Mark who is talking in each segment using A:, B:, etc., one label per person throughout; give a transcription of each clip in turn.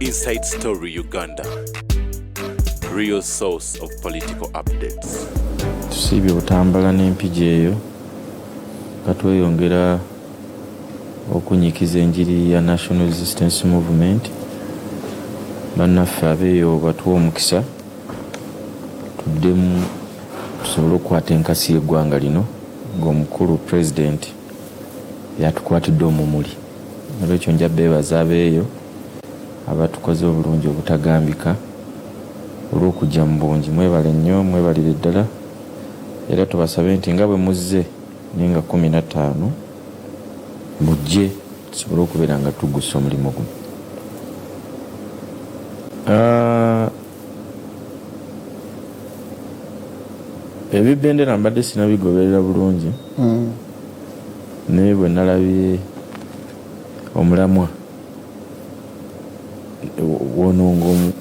A: Inside Story Uganda, real source of political updates.
B: Tusiibye Butambala n'Empigi eyo nga tweyongera okunyikiza enjiri ya National Resistance Movement. Bannaffe abeeyo batuwe omukisa tuddemu tusobole okukwata enkasi y'eggwanga lino ng'omukulu Pulezidenti yatukwatidde omumuli. Nolwekyo nja beebaza abeeyo abatukoze obulungi obutagambika olw'okujja mu bungi. Mwebale nnyo, mwebalire ddala, era tubasabe nti nga bwe muzze naye nga 15 mujje tusobole okubeera nga tuggusa omulimu guno. Ebibendera mbadde sinabigoberera bulungi, naye bwe nalabye omulamwa wono ng'omu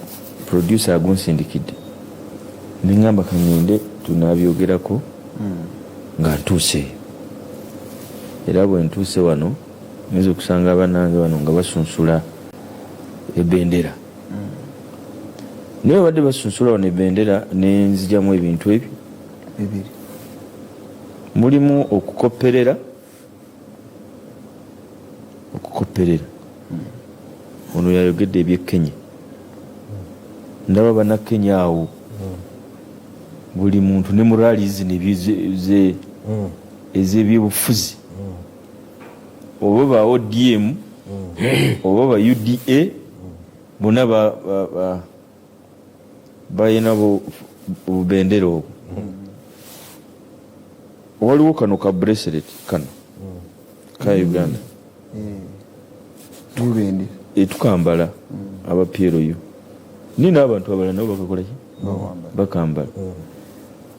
B: producer agunsindikidde, neŋŋamba kaŋŋende tunabyogerako nga ntuuse. Era bwe ntuuse wano nyinza okusanga bannange bano nga basunsula ebendera, naye babadde basunsula wano ebendera nenzigyamu ebintu ebyo
C: bibiri.
B: Mulimu okukopperera, okukopperera. Ono yayogedde eby'e Kenya, ndaba bannakenya awo buli muntu ne mu rally zino ez'ebyobufuzi, oba ba ODM oba ba UDA, bonna balina bubendera obwo. Waliwo kano ka bracelet kano ka Uganda.
C: Bubendera.
B: Etukambala aba PLU, naye n'abantu abalala nabo bakakola ki? Bakambala.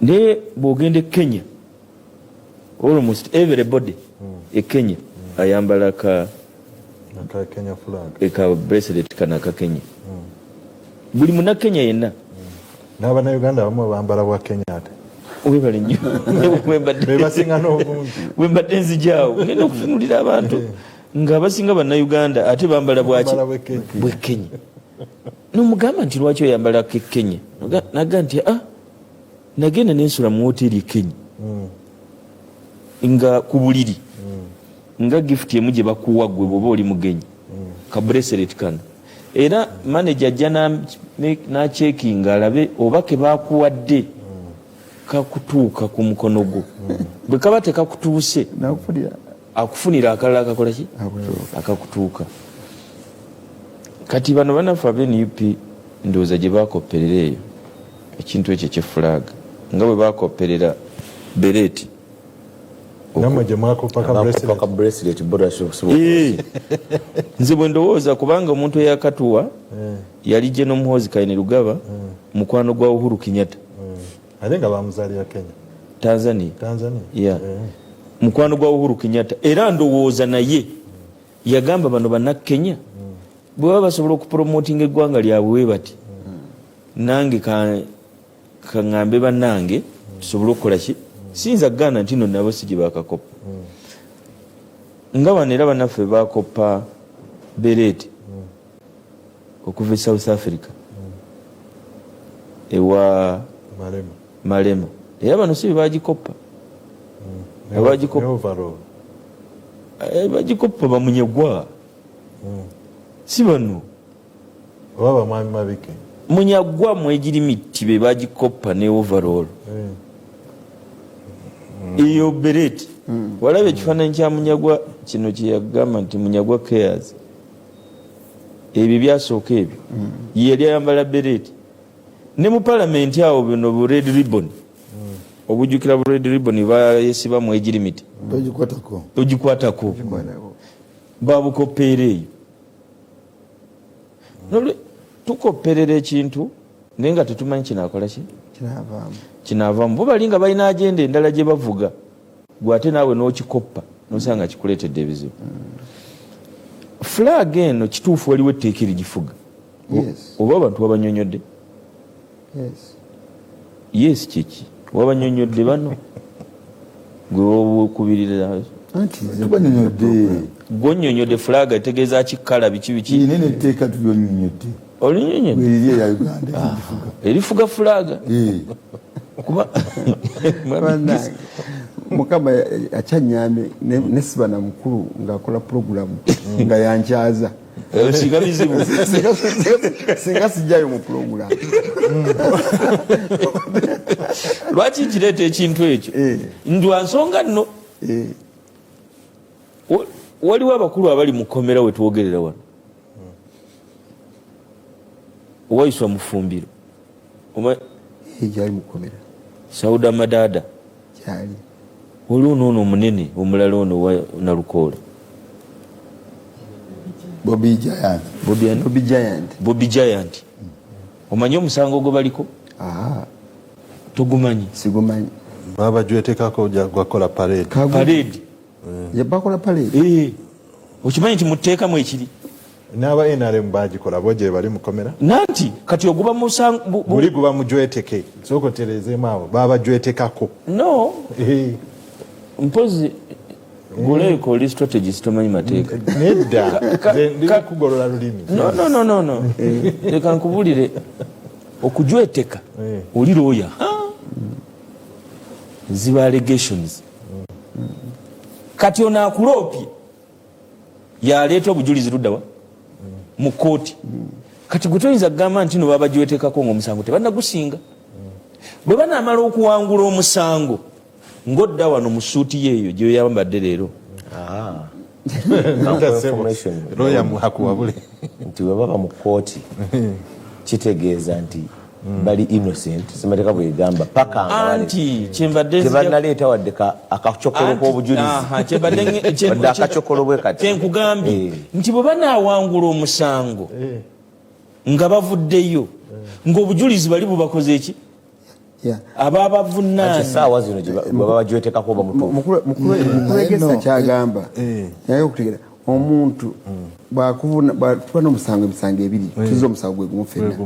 B: Naye bw'ogenda e Kenya, almost everybody e Kenya ayambala ka
D: aka Kenya flag.
B: Ka bracelet kano aka Kenya, buli munnakenya yenna.
D: N'abannayuganda abamu bambala bwa Kenya ate.
B: Webale nnyo.
D: Be basinga n'obungi.
B: Wembadde nzijaawo ngenda okutunulira abantu nga abasinga bannayuganda ate bambala bwaki?
D: Bambala bwe Kenya.
B: Bwe Kenya. Nomugamba nti lwaki oyambala ke Kenya? Naga nti ah, nagenda nensula mu woteeri e Kenya nga ku buliri nga gift emu gye bakuwa gwe bwoba oli mugenyi, ka bracelet kano, era manager ajja nacheckinga alabe oba ke bakuwadde kakutuuka ku mukono gwo. Bwe kaba tekakutuuse,
C: Nakufunira.
B: Akufunira akalala akakola ki?
C: Akutuuka.
B: Akakutuuka. Kati bano banaffe aba NUP ndowooza gye bakopperera eyo ekintu ekyo ekye flag, nga bwe bakopperera beret.
D: Nammwe gye mwakopa ka bracelet.
E: Ka bracelet bo lwaki okusobola?
B: Nze bwe ndowooza, kubanga omuntu eyakatuwa yali General Muhoozi Kainerugaba, mukwano gwa Uhuru Kenyatta.
D: Ate nga bamuzaalira Kenya.
B: Tanzania.
D: Tanzania.
B: Yeah. Mukwano gwa Uhuru Kenyatta, era ndowooza naye yagamba bano bannakenya bwe baba basobola okupromotinga eggwanga lyabwe we bati, nange kaŋŋambe bannange tusobole okukola ki. Siyinza kugaana nti no nabo si gye bakakopa, nga bano era bannaffe bakoppa beret okuva e South Africa ewa
D: Malema.
B: Malema, era bano si be bagikoppa.
D: Ne overall.
B: Bagikoppa bamunyagwa, si bano.
D: Oba bamwami Mabike.
B: Munyagwa mwegirimiti be bagikoppa ne overall. Eyo beret, walaba ekifaananyi kya Munyagwa kino kyeyagamba nti Munyagwa cares, ebyo byasooka ebyo ye yali ayambala beret. Ne mu palamenti awo bino bu red ribbon, obujjukira bu red ribbon bayesiba mu age limit?
C: Togikwatako.
B: Togikwatako, babukoppeera eyo. Tukopperera ekintu naye nga tetumanyi kinakola ki.
C: Kinavaamu.
B: Kinaavaamu. Bo bali nga balina agenda endala gye bavuga, gwe ate naawe n'okikoppa nosanga kikuleetedde ebizibu. Flag eno kituufu waliwo etteeka erigifuga?
C: Yes.
B: Oba abantu wabanyonyodde?
C: Yes.
B: Yes, kiki wabanyonyodde bano gwe wokubirira?
C: Anti nze
E: Tubanyonyodde.
B: Gwonyonyodde flag etegeeza ki, kala biki biki.
E: Nene etteeka tulyonyonyodde.
B: Olinyonyodde?
E: Weriri eya Uganda egifuga.
B: Erifuga flag. Kuba
C: Bannange, Mukama akyanyamye nesiba na mukulu ng'akola pulogulamu nga yankyaza.
B: Singa bizibu.
C: Singa sijjayo mu pulogulamu.
B: Lwaki nkireeta ekintu ekyo? Ndwa nsonga nno. Waliwo abakulu abali mu kkomera wetwogerera wano. Waiswa Mufumbiro.
C: Gyali mu kkomera.
B: Sauda Madada.
C: Kyali.
B: Waliwo n'ono omunene omulala ono wa Nalukoola.
E: Bobby Giant.
B: Bobby ani?
C: Bobby Giant.
B: Bobby Giant. Omanyi omusango gwe baliko? Togumanyi?
C: Sigumanyi.
D: Babajwetekako gwakola parade.
B: Parade.
C: Yabakola parade.
B: Okimanyi nti muteekamu ekiri?
D: N'aba NRM bagikola bo gye bali mukomera.
B: Nanti kati oguba musango
D: Buli guba mujweteke. Sooka otereezeemu abo babajwetekako.
B: No. Mpozi guleeko oli strategist tomanyi mateeka.
D: Nedda. Nze ndi kugolola lulimi.
B: No, no, no, no, no. Leka nkubulire okujweteka oli lawyer. Ziba allegations. Kati ono akuloopye yaleeta obujulizi luddawa mu kkooti. Kati gwe toyinza kugamba nti no babajwetekako ng'omusango tebannagusinga. Bwe banaamala okuwangula omusango ng'odda wano mu suuti yeeyo gy'oyambadde leero.
D: Lawyer muhakuwabule.
F: Nti bwe baba mu kkooti kitegeeza nti bali innocent, semateeka bwegamba paka nga
B: Anti kyembadde
F: tebannaleeta wadde akacokolo k'obujulizi. Wadde akacokolo bwe kati.
B: Kyenkugambye nti bwe banaawangula omusango nga bavuddeyo ng'obujulizi bali bubakoze eki? Ababavunaana.
F: Ati essaawa zino gye baba bajwetekako oba mutuufu.
C: Mukulu kyagamba naye okutegeera omuntu bw'akuvuna, bw'atuba n'omusango emisango ebiri, tuzza omusango gwe gumu ffenna.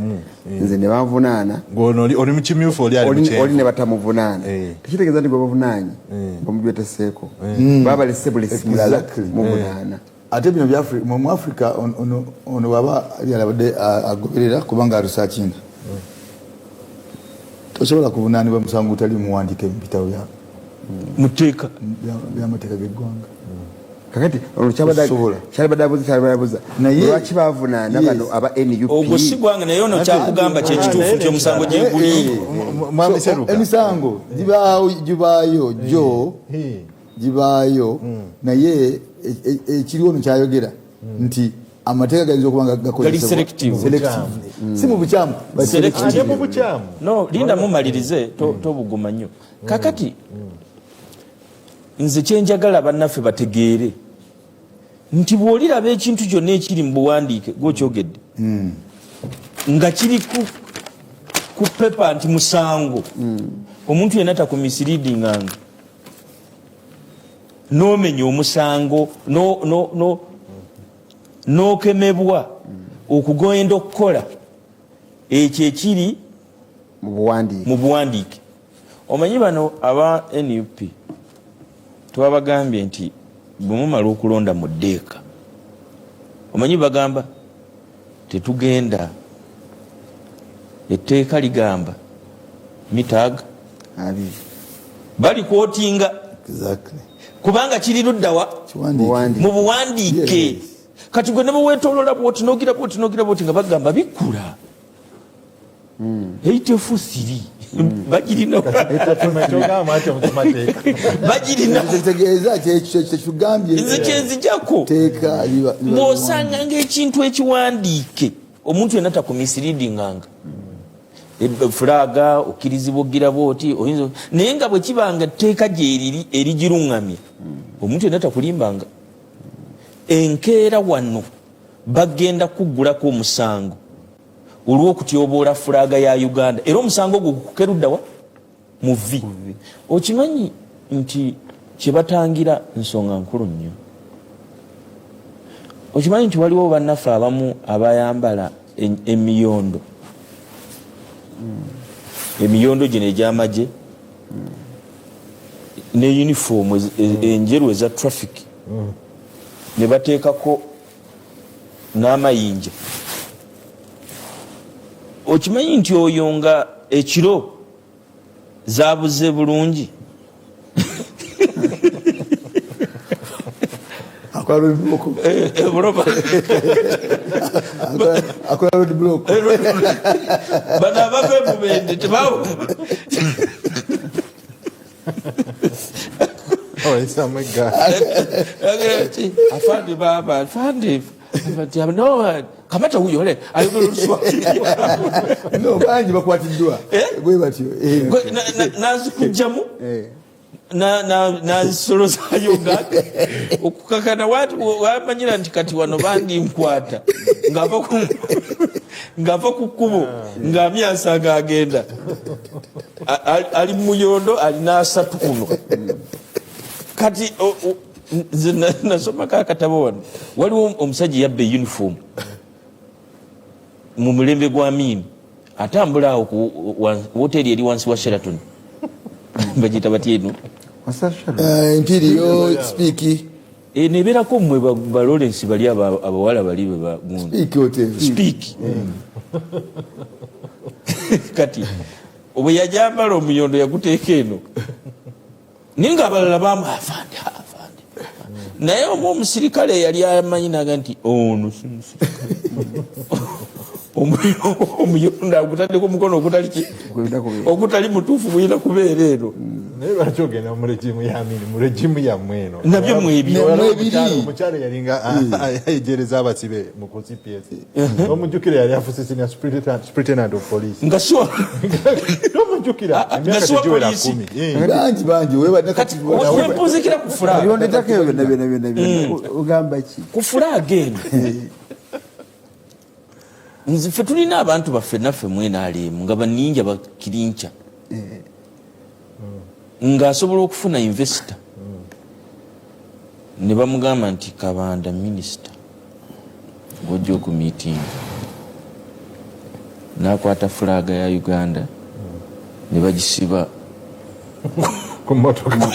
C: Nze ne banvunaana.
D: Ng'ono oli mu kimyufu, oli ali mu kyenvu.
C: Oli ne batamuvunaana. Tekitegeeza nti gwe bavunaanye bamujweteseeko. Baba balese bulesi mulala muvunaana.
E: Ate bino bya mu Africa ono bw'aba ali alabadde agoberera kubanga alusaakinga. Tosobola kuvunaanibwa musango gutali muwandiike mu bitabo
B: Muteeka.
E: by'amateeka g'eggwanga.
C: Kakati olwo
E: Tosobola.
C: kyalibadde abuza, kyalibadde abuza.
E: Naye
C: lwaki bavunaana
E: Yes.
C: bano aba NUP?
B: Ogwo si gwanga, naye ono kyakugamba kyekituufu nti omusango gye guli.
D: Mwami
E: So,
D: Seruka.
E: emisango gibaayo gyo gibaayo, naye ekiriwo ono kyayogera nti amateeka gayinza okuba nga gakozesebwa.
B: Gali selective.
E: Selective. Si mu bukyamu, but
B: Selective.
D: Ate mu bukyamu.
B: No, linda mumalirize, tobuguma nnyo. Kakati nze kyenjagala bannaffe bategeere nti bw'oliraba ekintu kyonna ekiri mu buwandiike gwokyogedde nga kiri ku pepa nti musango, omuntu yenna takumisleadinganga n'omenya omusango n'okemebwa okugenda okukola ekyo ekiri
C: mu buwandiike.
B: Mu buwandiike. Omanyi bano aba NUP twabagambye nti bwe mumala okulonda mu ddeeka, omanyi bagamba tetugenda, etteeka ligamba mitag
C: 20.
B: Bali kwotinga. Kubanga kiri luddawa?
E: Kiwandiike.
B: Mu buwandiike. Kati gwe ne bweweetoolola bwoti nogira bwoti nogira bwoti nga bagamba bikkula 843 bagirina.
D: Kyogamba nti omutumateeka.
B: Bagirina.
E: Kitegeeza kyekyo kyetugambye.
B: Nze kyenzijako.
E: Teeka liba
B: Bw'osanga ng'ekintu ekiwandiike, omuntu yenna takumisleadinganga. Fulaga okkirizibwa ogira bwoti oyinza, naye nga bwe kibanga etteeka gyeriri erigiruŋŋamya, omuntu yenna takulimbanga. Enkeera wano bagenda kuggulako omusango olw'okutyoboola fulaga ya Uganda, era omusango ogwo gukukeruddawa mu vi. Okimanyi nti kyebatangira nsonga nkulu nnyo. Okimanyi nti waliwo bannaffe abamu abayambala emiyondo, emiyondo gino egy'amagye. Ne uniform enjeru eza traffic, ne bateekako n'amayinja. Okimanyi nti oyo nga ekiro zabuze bulungi.
E: Akola road block.
B: Buloba.
E: Akola road block.
B: Bano abava emubende tebawo.
D: Oyisamu eggaali.
B: Afande, baba afande, no, kamata huyo ole ayogera Oluswahili.
E: No, bangi bakwatiddwa bwe batyo.
B: Nazikugjamu, nazisolozayo nga okukakana wamanyira nti kati wano bandi nkwata ng'ava ku kkubo ng'amyasa ng'agenda ali muyondo alina 30 kuno. Kati nze nasomako akatabo wano, waliwo omusajja yabba uniform mu mulembe gwa Amini, atambula awo ku woteri eri wansi wa Sheraton, bagiyita batya eno?
E: Imperial, Speke.
B: Nebeerako mmwe ba Lawrence bali abawala bali be bagundi.
E: Speke Hotel.
B: Speke. Kati bwe yajambala omuyondo yaguteeka eno, naye ng'abalala bamu afande afande, naye omu omusirikale yali amanyi naga nti ono si musirikale, omuyondo agutaddeko omukono ogutali ki, ogutali mutuufu, gulina kubeera eno.
D: Naye lwaki ogenda mu regime ya Amini, mu regime yammwe eno?
B: Nabyo mwebiri.
E: Mwebiri.
D: Omukyala yalinga ayejereza abasibe mu ku CPS, omujjukira? Yali afuse senior superintendent of police.
B: Nga siwa
D: Nomujjukira? Emyaka
B: nga siwa
D: tegiwera
B: poliisi.
D: 10.
E: Bangi bangi webadde.
B: Kati wempuzikira ku flag.
C: Byondetako ebyo byonna byonna byonna byonna ogamba ki?
B: Ku flag eno, nze ffe tulina abantu baffe naffe mwenaalemu nga baninja bakirinca ng'asobola okufuna investor ne bamugamba nti Kabanda minisita gwojja okumiitinga, n'akwata flag ya Uganda ne bagisiba
D: ku motoka.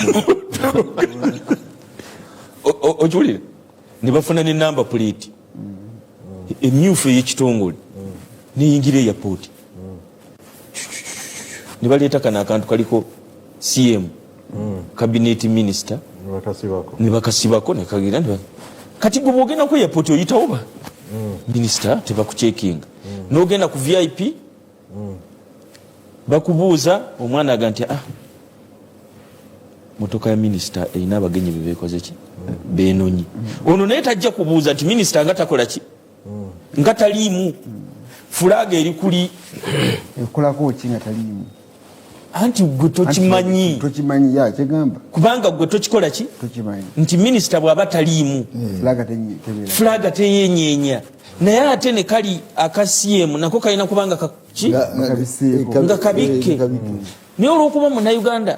B: Okiwulira? Ne bafuna ne number plate emyufu ey'ekitongole neyingira airport, ne baleeta kano akantu kaliko CM, cabinet minister.
D: Bakasibako.
B: Ne bakasibako nekagira kati gwe bwogenda ku airport oyitawo ba minisita tebakucekinga, nogenda ku VIP bakubuuza, omwana aga nti ah, motoka ya minisita erina abagenyi bebekoze ki, benonyi ono, naye tajja kubuuza nti minisita nga takola ki, nga taliimu flag eri kuli.
C: Ekolako ki nga taliimu?
B: Anti gwe tokimanyi.
C: Tokimanyi, ya kyegamba.
B: Kubanga gwe tokikola ki,
C: Tokimanyi.
B: nti minisita bw'aba taliimu
C: Flag tebeera.
B: Flag teyenyeenya, naye ate ne kali aka CM nako kalina kubanga ki?
C: Nga kabiseeko.
B: Nga kabikke. Naye olwokuba Munnayuganda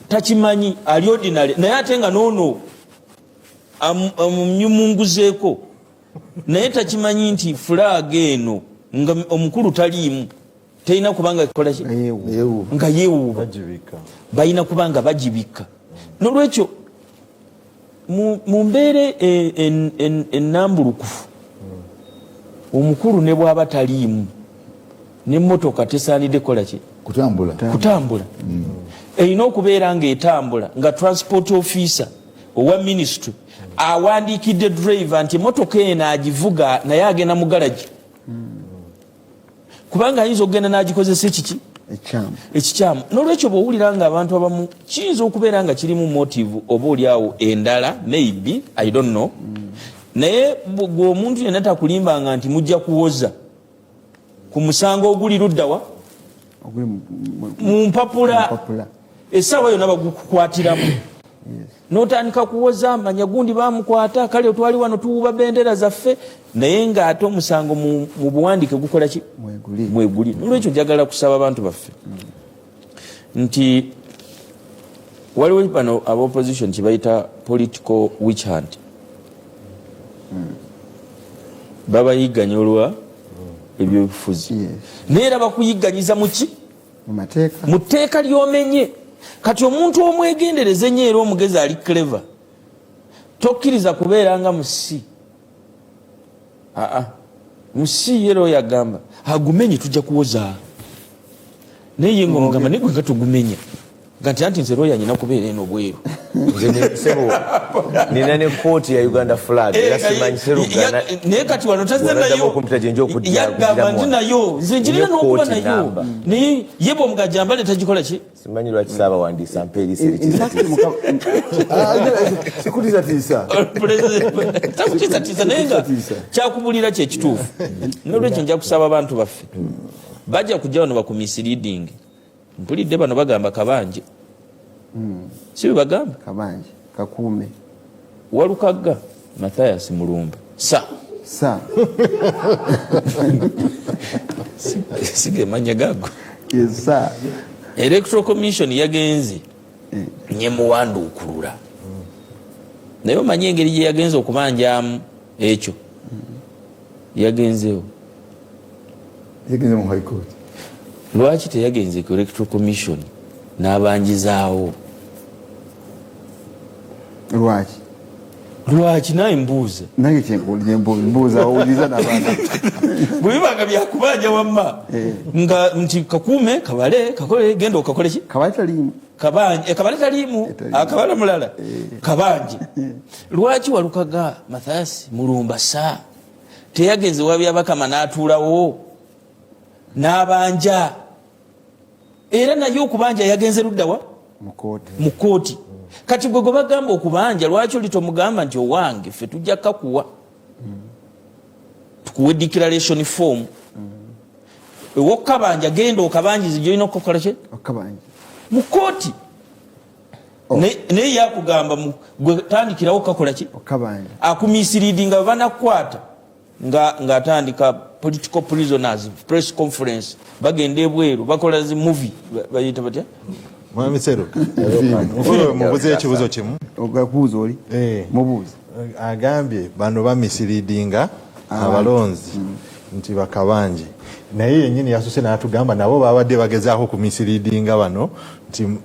B: takimanyi, ali ordinary, naye ate nga noono amunyumunguzeeko, naye takimanyi nti flag eno nga omukulu taliimu terina kubanga ekola ki?
C: Yeewu.
B: Nga yeewuuba.
D: Bagibika.
B: Balina kubanga bagibikka. Nolwekyo mu mbeera ennambulukufu, omukulu ne bw'aba taliimu nemmotoka tesaanidde kukola ki?
E: Kutambula.
B: Kutambula. Erina okubeera ng'etambula nga transport officer owa ministry awandiikidde driver nti emotoka eno agivuga naye agenda mu garagi, kubanga ayinza okugenda n'agikozesa ekiki?
C: Ekyamu.
B: Ekikyamu. Nolwekyo bwowulira nga abantu abamu, kiyinza okubeera nga kirimu motive oba oliawo endala, maybe, I don't know, naye gwe omuntu yenna takulimbanga nti mujja kuwoza ku musango oguli luddawa
C: Oguli
B: mu mpapula.
C: Mpapula.
B: Essaawa yonna bagukukwatiramu notandika kuwoza manya gundi bamukwata, kale twali wano tuwuba bendera zaffe, naye ngaate omusango mu buwandiike gukola ki?
C: Mweguli.
B: Mweguli. Nolwekyo njagala kusaba abantu baffe nti waliwo bano aba opposition kyebayita political witch hunt, babayigganya olwa ebyobufuzi, naye era bakuyigganyiza muki?
C: Mu mateeka.
B: Mu tteeka lyomenye. Kati omuntu omwegendereza ennyo era omugezi ali clever, tokkiriza kubeera nga musi. Aa, musi ye era yagamba agumenye, tujja kuwoza naye ye nga omugamba, naye gwe nga togumenya, nga nti anti nze looya nyina kubeera eno bweru.
F: Nze sebo, nina ne kooti ya Uganda flag era simanyi Serugana.
B: Naye kati wano tazze
F: Bw'onaddamu
B: nayo.
F: okumpita gye nja
B: Yagamba nti
F: okugiramu.
B: nayo nze nkirina
F: Nina
B: n'okuba
F: kooti
B: nayo.
F: namba.
B: Naye ye bwomugajambale tagikola ki?
F: Simanyi lwaki saabawandiisa mpa eriisa.
C: In fact,
E: Sikutiisatiisa.
B: Takutiisatiisa, naye nga
E: Sikutiisatiisa.
B: kyakubulira kyekituufu. Nolwekyo nja kusaba abantu baffe bajja kujja wano bakumisleading. Mpulidde bano bagamba kabanje, si bwe bagamba?
C: Kabanje kakuume.
B: Walukagga Mathias Mulumba sa
C: Sa.
B: Sigemanya gago.
C: Yes, sa.
B: Electoral Commission yagenze nyemuwanduukulula, naye omanyi engeri gye yagenze okubanjamu ekyo yagenzeewo?
E: Yagenze mu High Court.
B: Lwaki teyagenze ku Electoral Commission n'abanjizaawo?
C: Lwaki?
B: Lwaki? Naye mbuuza.
C: Nange kyembuuza, owuliriza n'abaana.
B: Bwe bibanga byakubanja wamma nga nti kakuume kabale kakole, genda okakole ki?
C: Kabale taliimu.
B: Kabanje, kabale taliimu.
C: Taliimu.
B: Akabale mulala kabanje. Lwaki Walukaga Mathias Mulumba sa teyagenze wabyabakama n'atuulawo n'abanja? Era naye okubanja yagenze luddawa?
C: Mu kooti.
B: Mu kooti. Kati gwe gwe bagamba okubanja, lwaki oli tomugamba nti owange ffe tujja kakuwa, tukuwe declaration form ewokabanja, genda okabanjizi gyolina okukola ki?
C: Okabanja.
B: Mu kooti. Naye yakugamba gwe tandikirawo kakola ki?
C: Okabanja.
B: Akumisleadinga bwe banakukwata nga ng'atandika political prisoners press conference, bagenda ebweru bakola zi movie, bayita batya?
D: Mwami Seruka, mukulu, mubuze ekibuzo kimu.
C: Ogakubuuza oli. Mubuuza.
D: Agambye bano bamisleadinga abalonzi nti bakabanje, naye yenyini yasuse n'atugamba nabo babadde bagezaako kumisleadinga bano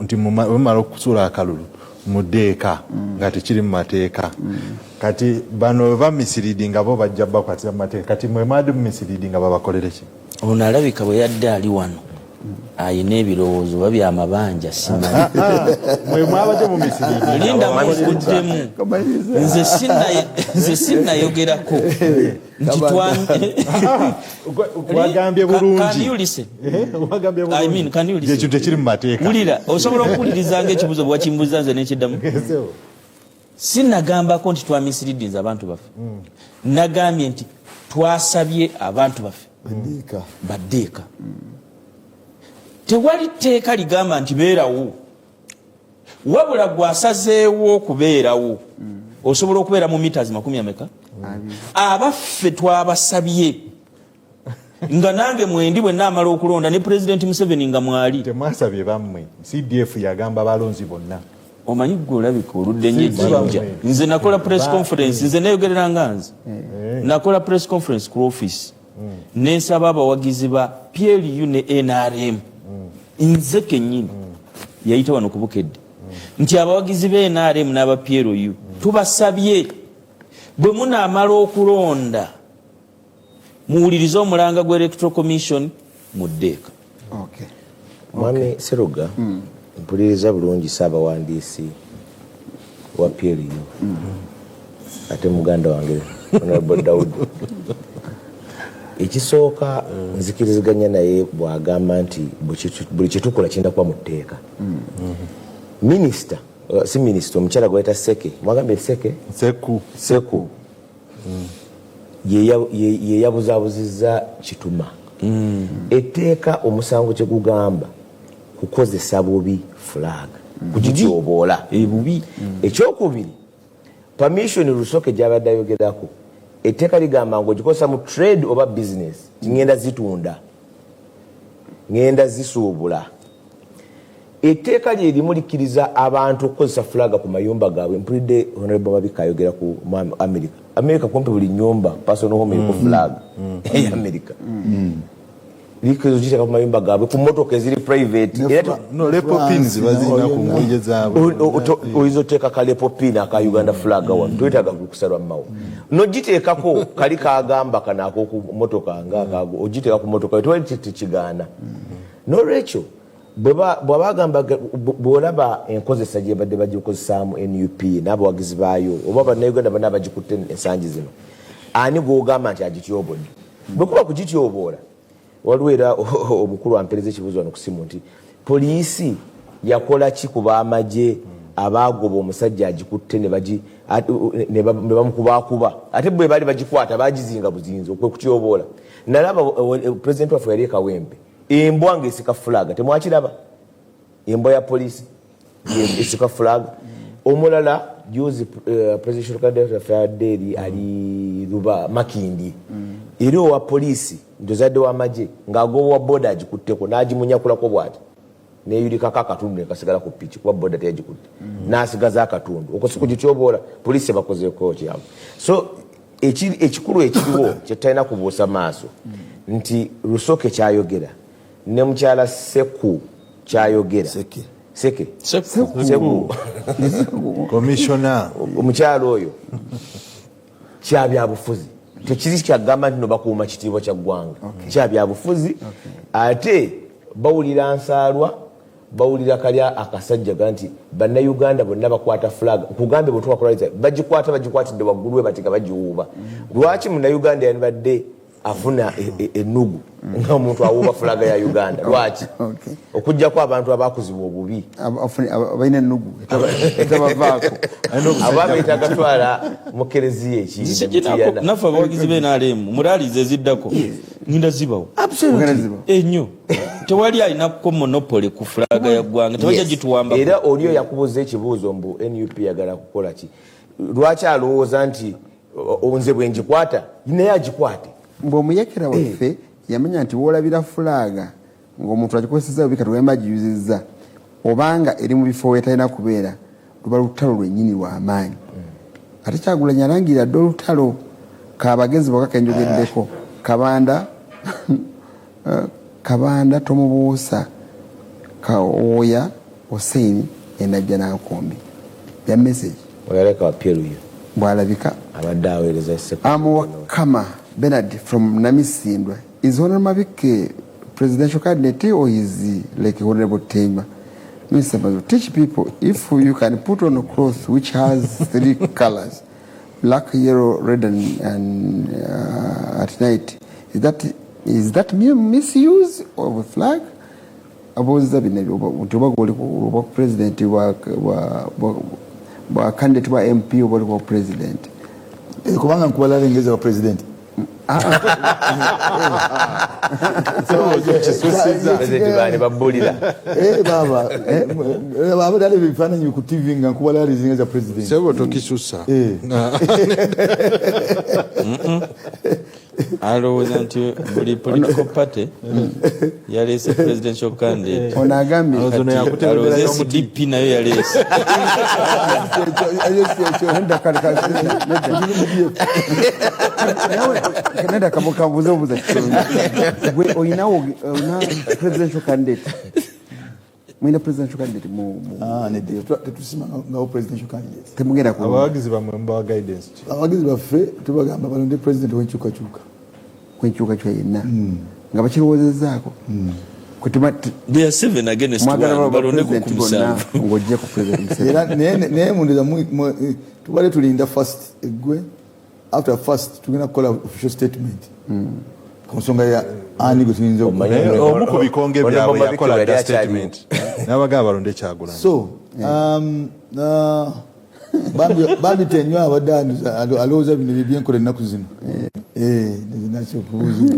D: nti bamala okusuula akalulu muddeeka nga tekiri mu mateeka. Kati bano bamisleadinga bo bajja bakwatira mu mateeka. Kati mwe mwadde mumisleadinga, babakolere ki?
B: Ono alabika bwe yadde ali wano ayina ebirowoozo oba byamabanja, simanyi.
D: Mwe mwabadde mumisleadinga.
B: Linda, mukuddemu. Nze sinnayogerako nti
D: Wagambye
B: Can
D: bulungi.
B: you listen?
D: Wagambye
B: I mean, can you listen?
D: Ekintu tekiri mu mateeka.
B: Wulira, osobola okuwuliriza ngaekibuzo bwakimbuuza nze nekiddamu. Sinagambako nti twamisleadinze abantu baffe. Nagambye nti twasabye abantu baffe
E: Eddiika.
B: baddeeka. Tewali tteeka ligamba nti beerawo, wabula gwasazeewo okubeerawo. Osobola okubeera mu meters makumi ameka? Abaffe twabasabye nga nange mwendi bwe naamala okulonda ne Pulezidenti Museveni nga mwali.
D: Temwasabye bammwe, CDF yagamba balonzi bonna.
B: Omanyi gwe olabika oludde nnyo ejjinja. Nze nakola press conference, nze neyogerera nga nze nakola press conference ku office, nensaba abawagizi ba PLU ne NRM, nze kennyini yayita wano ku Bukedde, nti abawagizi ba NRM n'aba PLU tubasabye bwe munaamala okulonda muwulirize omulanga gwa Electoral Commission muddeeka.
C: Okay.
F: Mwami Seruga, mpuliriza bulungi saabawandiisi wa PLU ate muganda wange Honorable Daudi. Ekisooka, nzikiriziganya naye bw'agamba nti buli kyetukola kirina kuba mu tteeka. Minisita, si minisita, omukyala gwayita Seke, mwagambye Seke?
D: Seku.
F: Seku ye yabuzabuzizza Kituma. Etteeka omusango kyegugamba kukozesa bubi flag, kugityoboola.
B: Ebubi.
F: Ekyokubiri, permission Rusoke gyabadde ayogerako, etteeka ligamba nga ogikozesa mu trade oba business, tingenda zitunda, ngenda zisuubula. Etteeka lye limu likkiriza abantu okukozesa fulaga ku mayumba gaabwe. Mpulidde Honorable Mabika ayogera ku mu America. America kumpi buli nyumba, personal home, eriko flag eya America. Likiriza ogiteeka ku mayumba gaabwe, ku motoka eziri private. Era
D: No, lapel pins bazirina ku ngoye zaabwe.
F: Oyinza oteeka ka lapel pin aka Uganda flag wano, toyetaaga kusalwa mawo, nogiteekako kali kagamba kano akoku motoka nga akago, ogiteeka ku motoka, tewali tekigaana. Nolwekyo bwebagamba, bwolaba enkozesa gyebadde bagikozesaamu NUP n'abawagizi baayo oba Bannayuganda bonna bagikutte ensangi zino, ani gwogamba nti agityobodde? Bwe kuba kugityoboola, waliwo era omukulu ampereza ekibuuzo wano ku simu nti poliisi yakola ki ku bamagye abagoba omusajja agikutte ne bamukubakuba, ate bwe baali bagikwata bagizinga buzinzi okwe kutyoboola. Nalaba pulezidenti waffe yali e Kawempe, embwa ng'esika flag. Temwakiraba embwa ya poliisi esika flag? Omulala juzi, presidential candidate waffe adde eri ali Luba Makindi, era owa poliisi ntozadde w'amagye ng'agoba wa boda agikutteko n'agimunyakulako bw'ati, neyulikako akatundu nekasigala ku piki, kuba boda teyagikutte, n'asigaza akatundu. Okwo si kugityoboola? Poliisi bakozeeko kyabwe. So ekikulu ekiriwo kyetutalina kubuusa maaso nti Rusoke kyayogera ne mukyala Seku kyayogera.
E: Seke.
F: Seke. Seku.
D: Komishona.
F: Omukyalo oyo kyabyabufuzi, tekiri kyagamba nti no bakuuma kitiibwa kya ggwanga, kyabyabufuzi. Ate bawulira nsaalwa, bawulira kali akasajja ga nti Bannayuganda bonna bakwata flag. Nkugambye, bwetubakolaliza bagikwata, bagikwatidde waggulu we bati nga bagiwuuba. Lwaki Munnayuganda yandibadde afuna ennugu nga omuntu awuuba flag ya Uganda? Lwaki? Okugjako abantu abakuzibwa obubi.
C: Balina ennugu etabavaako.
F: Aba beetaaga twala mu kereziya ekindi.
B: Naffe abawagizi b'NRM mulaalizi eziddako ngenda zibawo ennyo. Tewali alinako monopoly ku flag ya ggwanga, tebajja gituwamba.
F: Era oliyo yakubuuza ekibuuzo mbu NUP yagala kukola ki? Lwaki alowooza nti nze bwe ngikwata naye agikwate?
C: Mbu omuyekera waffe yamanya nti woolabira flag ng'omuntu agikozeseza bubi, kati agiyuzizza obanga eri mu bifo wetalina kubeera, luba lutalo lwennyini lwamaanyi. Ate Kyagulanyi alangirira dde olutalo. Kabagezi bokka kenjogeddeko. Kabanda, Kabanda tomubuusa Kawoya Hussein enajja nankombi ya message.
F: Oyaleka wapyeruyo.
C: Bwalabika.
F: Abadde aweereza.
C: Amuwakama Bernard from Namisindwa: is Honorable Mabike presidential candidate or is like Honorable Tema? Mr. Mazo, teach people if you can put on a cloth which has three colors, black, yellow, red, and at night, is that misuse of a flag? Abuuza bino nti oba goli oba president wa candidate wa MP oba oli wa president.
E: Kubanga nkubala lengeza wa president.
F: President bani babulira.
E: Baba baba dale ebifaananyi ku TV nga nkubala lengeza president.
D: Sebo, tokisusa.
B: Alowooza nti buli political party yaleese presidential candidate.
C: Ono agambye
D: Ono yakuteebera.
B: Alowooza
D: y'omuti.
B: SDP nayo yaleese.
C: Nedda, kale, kale, nedda. Nawe, nedda, kabuuze obuuza kitundu. Gwe oyinawo, olina presidential candidate? Mulina presidential candidate mu
E: Ah, nedda, tetusimangawo presidential candidate.
C: Temugenda ku
D: Abawagizi bammwe mubawa guidance ki?
E: Abawagizi baffe tubagamba balonde president w'enkyukakyuka.
C: Kwenkyukakyuka yenna nga bakirowoozezaako.
B: They are seven against
C: Mwagala
B: one, balondeko ku
C: president bonna
B: musanvu.
C: Ng'ojje ku President Museveni.
E: Era naye mundeza tubadde tulinda first eggwe. After first tugenda kukola official statement ku nsonga ya ani gwe tuyinza
F: Omanyi-
D: Omu ku bikonge
F: Ono
D: byabwe
F: Mabike
D: yakola
F: yali
D: dda
F: akyaliwo.
D: statement n'abagamba balonde Kyagulanyi.
E: So bambi Tenywa abadde alowooza bino byenkola ennaku zino. Nakyokubuuza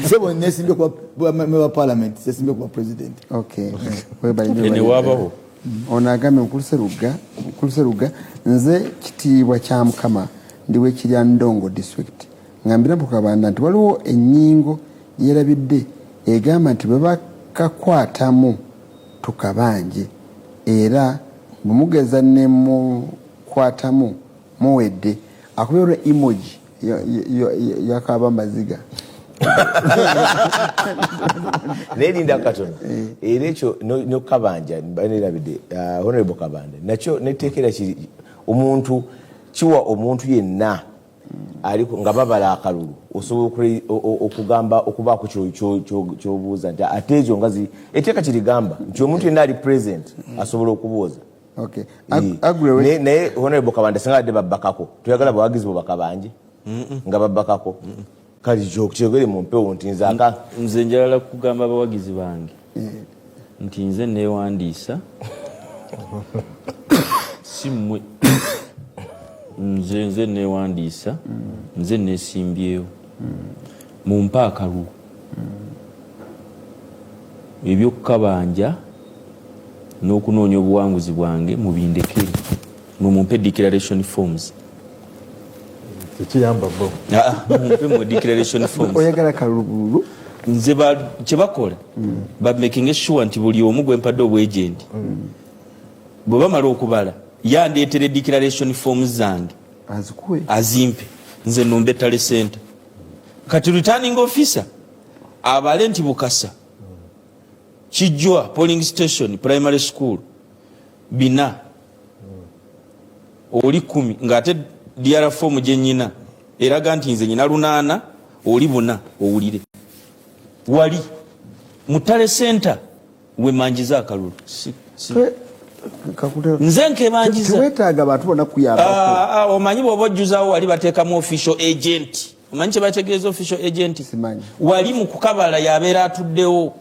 E: sebo, nesimbye kuba member wa parliament, sesimbye kuba president.
C: Okay. Webale nnyo,
B: Ene
C: webale.
B: waabawo.
C: Ono agambye, Mukulu Seruga, nze Kitiibwa kya Mukama, ndi w'Ekirya Ndongo district. Ngambira Mukabanda nti waliwo ennyingo yerabidde egamba nti bwe bakakwatamu tukabanje, era bwe mugeza ne mukwatamu muwedde. Akubye olwo emoji yakaba amaziga.
F: Naye linda katono, era ekyo nokabanja nerabidde, honorable Kabanda nakyo neteekera kiri omuntu kiwa omuntu yenna aliko nga babala akalulu osobola okugamba okubaako kyobuuza nti ate ezo nga etteeka kirigamba nti omuntu yenna ali present asobola okubuuza.
C: Okay.
F: Naye honorable Kabanda singa badde babbakako, toyagala bawagizi bo bakabanje nga babbakako, kale kyogere mu mpewo nti nze aka
B: Nze njagala kugamba abawagizi bange nti nze newandiisa, si mmwe. Nze newandiisa, nze nesimbyewo, mumpe akalulu. Ebyokukabanja n'okunoonya obuwanguzi bwange mubindekere, mwe mumpe declaration forms.
D: Tekiyamba bo.
B: Ah, ah, mumpe mu declaration forms.
C: Oyagala kalulu?
B: Nze kyebakola bamakinga sure nti buli omu gwe mpadde obwegenti, bwe bamala okubala yandeetera declaration forms zange.
C: Azikuwe.
B: Azimpe nze numbe tally center. Kati returning officer abale nti Bukasa Kijjwa polling station primary school 4, oli 10, ng'ate DR form gye nyina eraga nti nze nyina 8, oli 4. Owulire wali mu tally center wemanjiza akalulu. Nze nkebanjiza.
C: Tewetaaga bantu bonna kuyambako.
B: Ah, ah, omanyi bw'oba ojjuzawo wali bateekamu official agent. Omanyi kye bategeeza official agent?
C: Simanyi.
B: Wali mu kukabala yabeera atuddewo,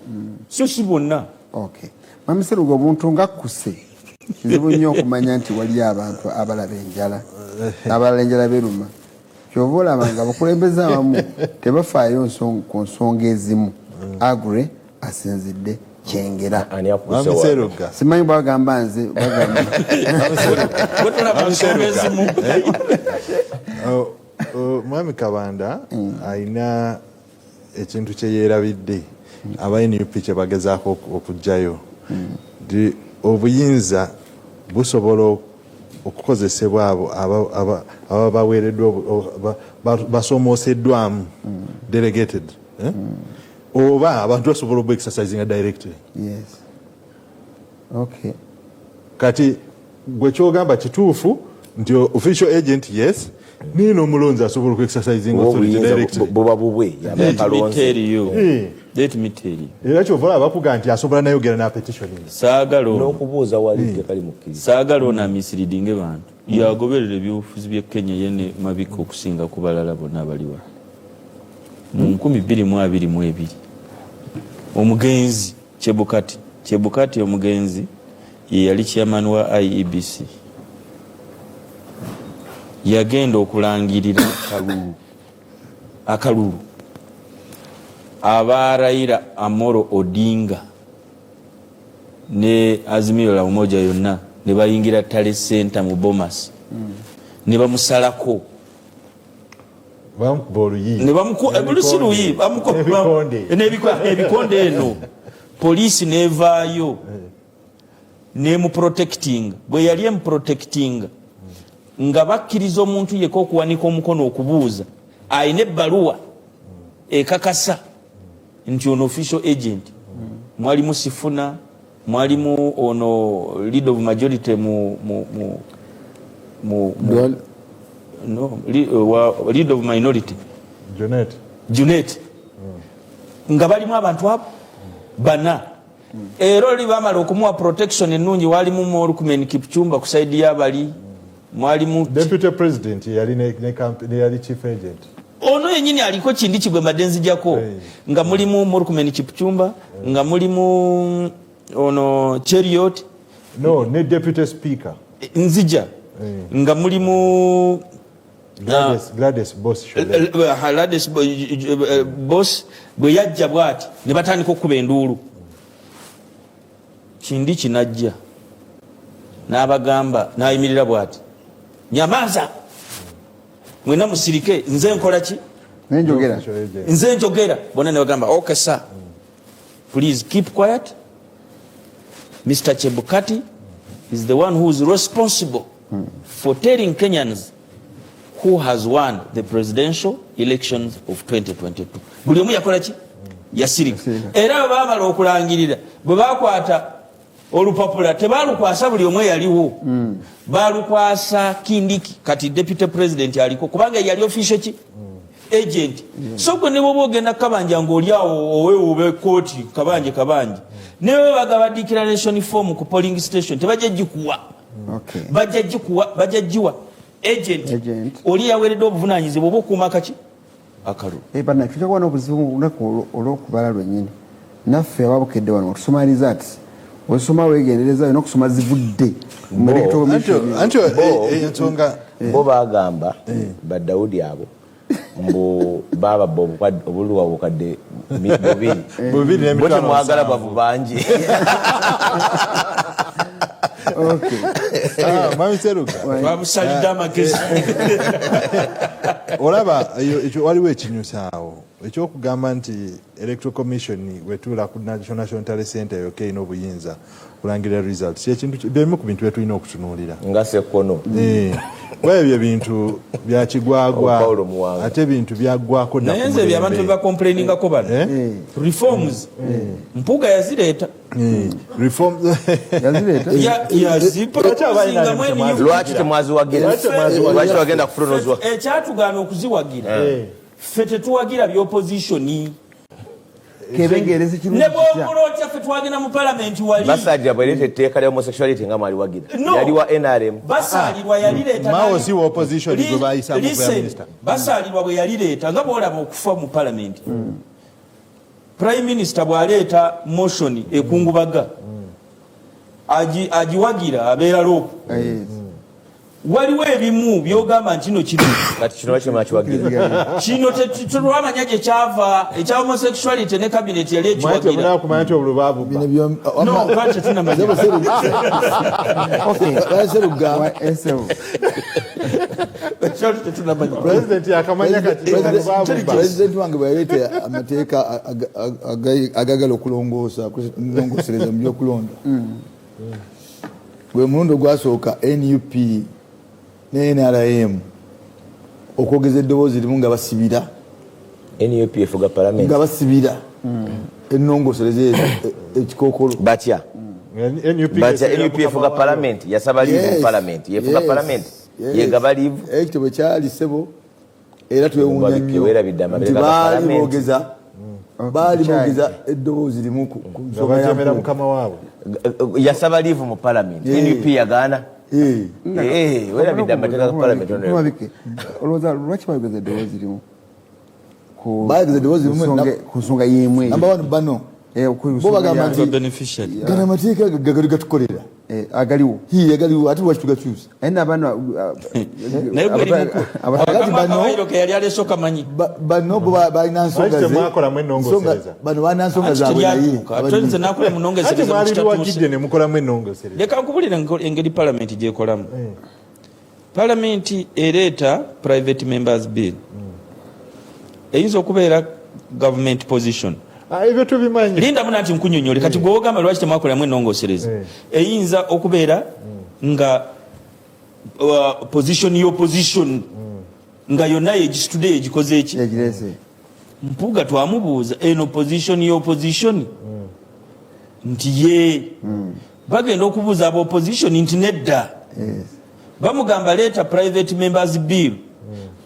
B: so si bonna.
C: Okay, Mwami Seruga, omuntu nga kkuse kizibu nnyo okumanya nti waliyo abantu abalaba enjala, abalala enjala beruma. Kyova olaba nga abakulembeze abamu tebafaayo ku nsonga ezimu. Agre asinzidde Kyengera.
F: Ani akuse?
D: Mwami
F: wano?
D: Seruga.
C: Simanyi, bwagamba nze bagamba.
B: Gwe tolaba nsonga ezimu.
D: Oh, Mwami Kabanda alina ekintu kye yeerabidde, aba NUP kye bagezaako okuggyayo nti obuyinza busobola okukozesebwa abo ababa baweereddwa basomooseddwamu, delegated, eh? Oba abantu basobola obu exercisinga directly.
C: Yes, okay.
D: Kati gwe kyogamba kituufu nti official agent, yes, naye n'omulonzi asobola oku exercising
F: Oba
D: authority
F: obuyinza
D: directly.
F: buba bubwe yaba
B: Let me
F: kalonze.
B: tell you. Let me tell you.
D: Era kyova olaba bakuga nti asobola nayogera na petitioning.
B: Saagala ono.
F: N'okubuuza wali tekali mukkiriza.
B: Saagala ono amisleadinge bantu. Yagoberera ebyobufuzi by'e Kenya ye ne Mabika okusinga ku balala bonna abali wano. Mu 2022 omugenzi Chebukati, Chebukati omugenzi ye yali chairman wa IEBC, yagenda okulangirira akalulu aba Raila Amolo Odinga ne Azimio la Umoja yonna ne bayingira tally center mu Bomas ne bamusalako.
D: Bamukuba oluyi.
B: Ne si luyi.
D: N'ebikonde.
B: Ebikonde eno poliisi nevaayo nemuprotecting. Bwe yali emuprotecting nga bakkiriza omuntu yeka okuwanika omukono okubuuza ayina ebbaluwa ekakasa nti ono official agent. Mwalimu Sifuna, mwalimu ono leader of majority mu no, leader of minority.
D: Junet.
B: Junet. Nga balimu abantu abo bana. Era oli bamala okumuwa protection ennungi, walimu Murkomen Kipchumba ku side y'abali mwalimu.
D: Deputy president yali ne yali chief agent.
B: Ono yenyini aliko kindi kigwe mbadde nzijako. Nga mulimu Murkomen Kipchumba, nga mulimu ono Cheriot.
D: No, ne deputy speaker.
B: Nzija. Nga mulimu
D: Gladys Boss Shollei.
B: Gladys Boss bwe yajja bwati ne batandika okukuba enduulu. Kindi kinajja n'abagamba n'ayimirira bwati, "Nyamaza mwena musirike, nze nkola ki?"
C: Nenjogera.
D: Official agent.
B: "Nze njogera." Bonna ne bagamba, "Okay sir, please keep quiet. Mr Chebukati is the one who is responsible for telling Kenyans."
G: Who has won the presidential elections of 2022? Buli omu yakola ki? Yasirika. Era bwe baamala okulangirira, bwe bakwata olupapula, tebalukwasa buli omu eyaliwo, balukwasa Kindiki, kati deputy president aliko, kubanga yali official ki agent. So gwe ne bwoba ogenda kabanja ngaoli awo owewuba kooti, kabanje kabanje, ne bwe bagaba declaration form ku polling station, tebajja gikuwa. Bajja gikuwa, bajja giwa agent.
C: Agent.
G: Oli yaweereddwa obuvunanyizibwa oba okuuma kaki akalulu.
C: Eh, bana, tujja kuba n'obuzibu olunaku olw'okubala lwennyini. Naffe ababukedde wano otusoma results, osoma weegendereza, olina okusoma zivudde mu Electoral Commission.
D: Anti ensonga
F: Bo bagamba badawudi abo mbu bababba obululu bwabwe bukadde 2.
D: 2
F: Bo
D: n'emitwalo
F: temwagala
D: 7.
F: Bavu bangi.
D: Ah, Mwami Seruga.
G: Babusalidde amagezi.
D: Olaba ekyo waliwo ekinyusaawo ekyokugamba nti Electoral Commission wetuula ku National Tally Center yokka erina obuyinza kulangirira results. Kyekintu byemu ku bintu byetulina okutunuulira
F: nga Sekono.
D: Eh, kuba ebyo bintu byakigwagwa.
F: Paulo Muwanga.
D: Ate bintu byaggwako dda
G: Naye
D: ku
G: nze ebyo abantu
D: mulembe.
G: bebacomplainingako bano,
D: Eh?
G: reforms Mpuuga yazireeta.
D: Eh, reform
C: Yazireeta.
G: Yaziproposingamu eniyo.
F: Lwaki temwaziwagira? Lwaki wagenda kufuronozwa?
G: Ekyatugaana okuziwagira, ffe tetuwagira byopposition.
C: Kebengereza kirungi
G: Ne
C: kitya?
G: bwokola otya, ffe twagenda mu palamenti wali.
F: Basajja bwereeta etteeka lya homosexuality nga mwaliwagira?
G: No.
F: Yali wa NRM.
G: Basaalirwa yalireeta.
D: Mao si wa opposition gwe bayisa mu prime
G: Listen,
D: minister.
G: Basaalirwa bwe yalireeta, nga bwolaba okufa mu palamenti, prime minister bw'aleeta motion ekungubaga, agiwagira abeera LOP. Waliwo ebimu byogamba nti no kino
F: Kati kino lwaki mwakiwagira?
G: Kino tetwamanya gye kyava, ekya homosexuality, ne cabinet yali
D: Mwaye
G: ekiwagira.
D: temunakumanya nti obululu babubba.
E: Bino
G: No, twali tetunamanya.
E: Seruga.
C: Wa-
G: Twali tetunamanya.
D: President yakamanya kati obululu babubba.
E: Pulezidenti wange bwe yaleeta amateeka agagala okulongoosa, nongosereza mu byokulonda, gwe mulundi ogwasooka NUP ne NRM okwogeza eddoboozi limu nga basibira
F: NUP efuga palamenti.
E: Nga basibira ennongosereza ezo ekikookolo.
F: Batya?
D: NUP
F: Batya?
D: ngesibira
F: NUP efuga
D: mukama waayo.
F: palamenti, yasaba leave mu palamenti, yefuga palamenti, yegaba leave.
E: Ekyo bwe kyali, ssebo, era twewuunya
F: Babike,
E: nnyo
F: weerabidde amabeere
E: nti
F: ga
E: baali
F: palamenti.
E: boogeza, baali boogeza eddoboozi limu ku
D: Nga
E: nsonga ya
D: bajemera
E: Mpuuga.
D: mukama waabwe.
F: Yasaba leave mu palamenti, NUP yagaana. Eh, weerabidde amateeka ga palamenti.
C: Mabike, olowooza lwaki bayogeza eddoboozi limu
E: Bayogeza eddoboozi limu
C: ku nsonga y'emu eyo?
E: Number one, bano
C: Eh, ku
E: bo
C: nsonga
E: bagamba nti
G: Beneficiary.
E: gano amateeka gagali gatukolera.
C: Eh, agaliwo.
E: Hii, agaliwo, ate lwaki tugakyusa?
C: Naye nabano
G: Naye gweri mukulu.
E: Kakati
G: Akawairo ke yali aleese okamanyi.
E: Bano bo balina nsonga
D: Lwaki temwakolamu ennongosereza?
E: Bano balina nsonga zaabwe, naye
G: Teryatuuka. Nze nakola
D: Ate
G: munongesereza mu
D: mwalibiwagidde
G: kitatuuse.
D: ne mukolamu ennongosereza.
G: Leka nkubulire engeri palamenti gyekolamu. Palamenti ereeta private members bill, eyinza okubeera government position.
D: Ah, ebyo tubimanyi.
G: Linda muna nti nkunyonyole. Kati gwe ogamba lwaki temwakolamu ennongosereza, eyinza okubeera nga position y'opposition nga yonna yegisitudde, yegikoze eki.
C: Yagirese.
G: Mpuuga twamubuuza eno position y'opposition, nti ye bagenda okubuuza aba opposition nti nedda. Bamugamba leeta private members bill,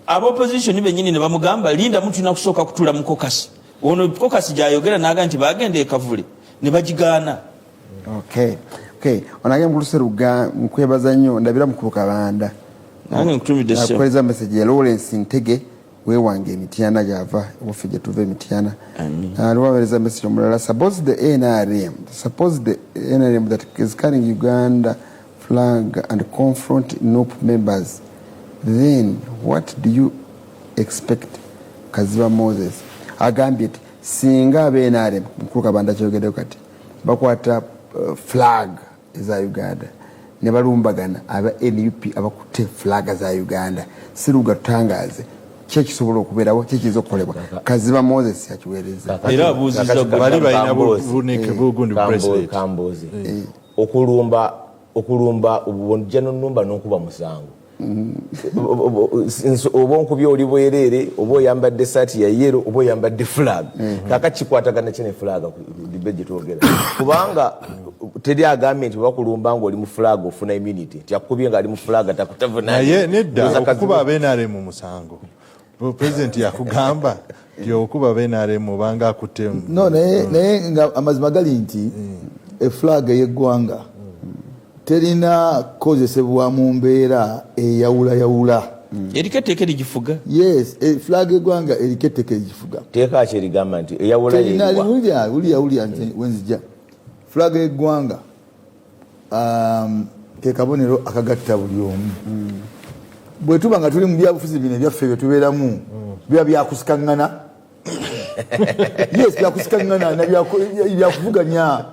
G: aba opposition benyini ne bamugamba linda, mutulina kusooka kutuula mu caucus. Ono caucus gyayogera naga nti bagenda ekavule ne bagigaana.
C: Okay, onage mukulu Seruga, nkwebaza nnyo. Ndabira mukulu Kabanda.
G: Nange nkutumidde, ssebo.
C: Akuweereza message ya Lawrence Ntege wewange Emityana, gyava waffe gye tuva Emityana. Lwaweereza message omulala: suppose the NRM, suppose the NRM that is carrying Uganda flag and confront NUP members, then what do you expect? Kaziba Moses agambye nti singa abe NRM, mukulu Kabanda kyogeddeko kati, bakwata flag eza Uganda ne balumbagana aba NUP abakutte flag za Uganda, Siruga tutangaze ki ekisobola okubeerawo, ki ekiyinza okukolebwa? Kaziba Moses akiweereza.
G: Era abuuzizza gwe.
D: Bali balina
F: Kambuuzi.
D: bugundi bracelet.
F: Kambuuzi, okulumba, okulumba, ojja nonumba n'okuba musango. Oba onkubye oli bwereere, oba oyambadde saati ya yellow, oba oyambadde flag. Kaka kikwatagana ki ne flag debate gye twogera? Kubanga teri agambye nti bakulumba ng'oli mu flag ofuna immunity, nti akukubye ng'ali mu flag takutavuna.
D: Naye nedda, okukuba aba NRM musango. President yakugamba nti okuba aba NRM obanga akutte.
E: No, naye nga amazima gali nti eflag ey'eggwanga terina kukozesebwa mu mbeera eyawulayawula.
G: Eriko etteeka erigifuga.
E: Yes, flag eggwanga eriko etteeka erigifuga.
F: Teeka ki erigamba nti eyawula?
E: Terina.
F: Yeriwa?
E: Wulira, wulira, wulira nze wenzija. Flag y'eggwanga ke kabonero akagatta buli omu. Bwe tuba nga tuli mu byabufuzi bino ebyaffe bye tubeeramu, biba byakusikaŋŋana. Yes, byakusikaŋŋana na byakuvuganya,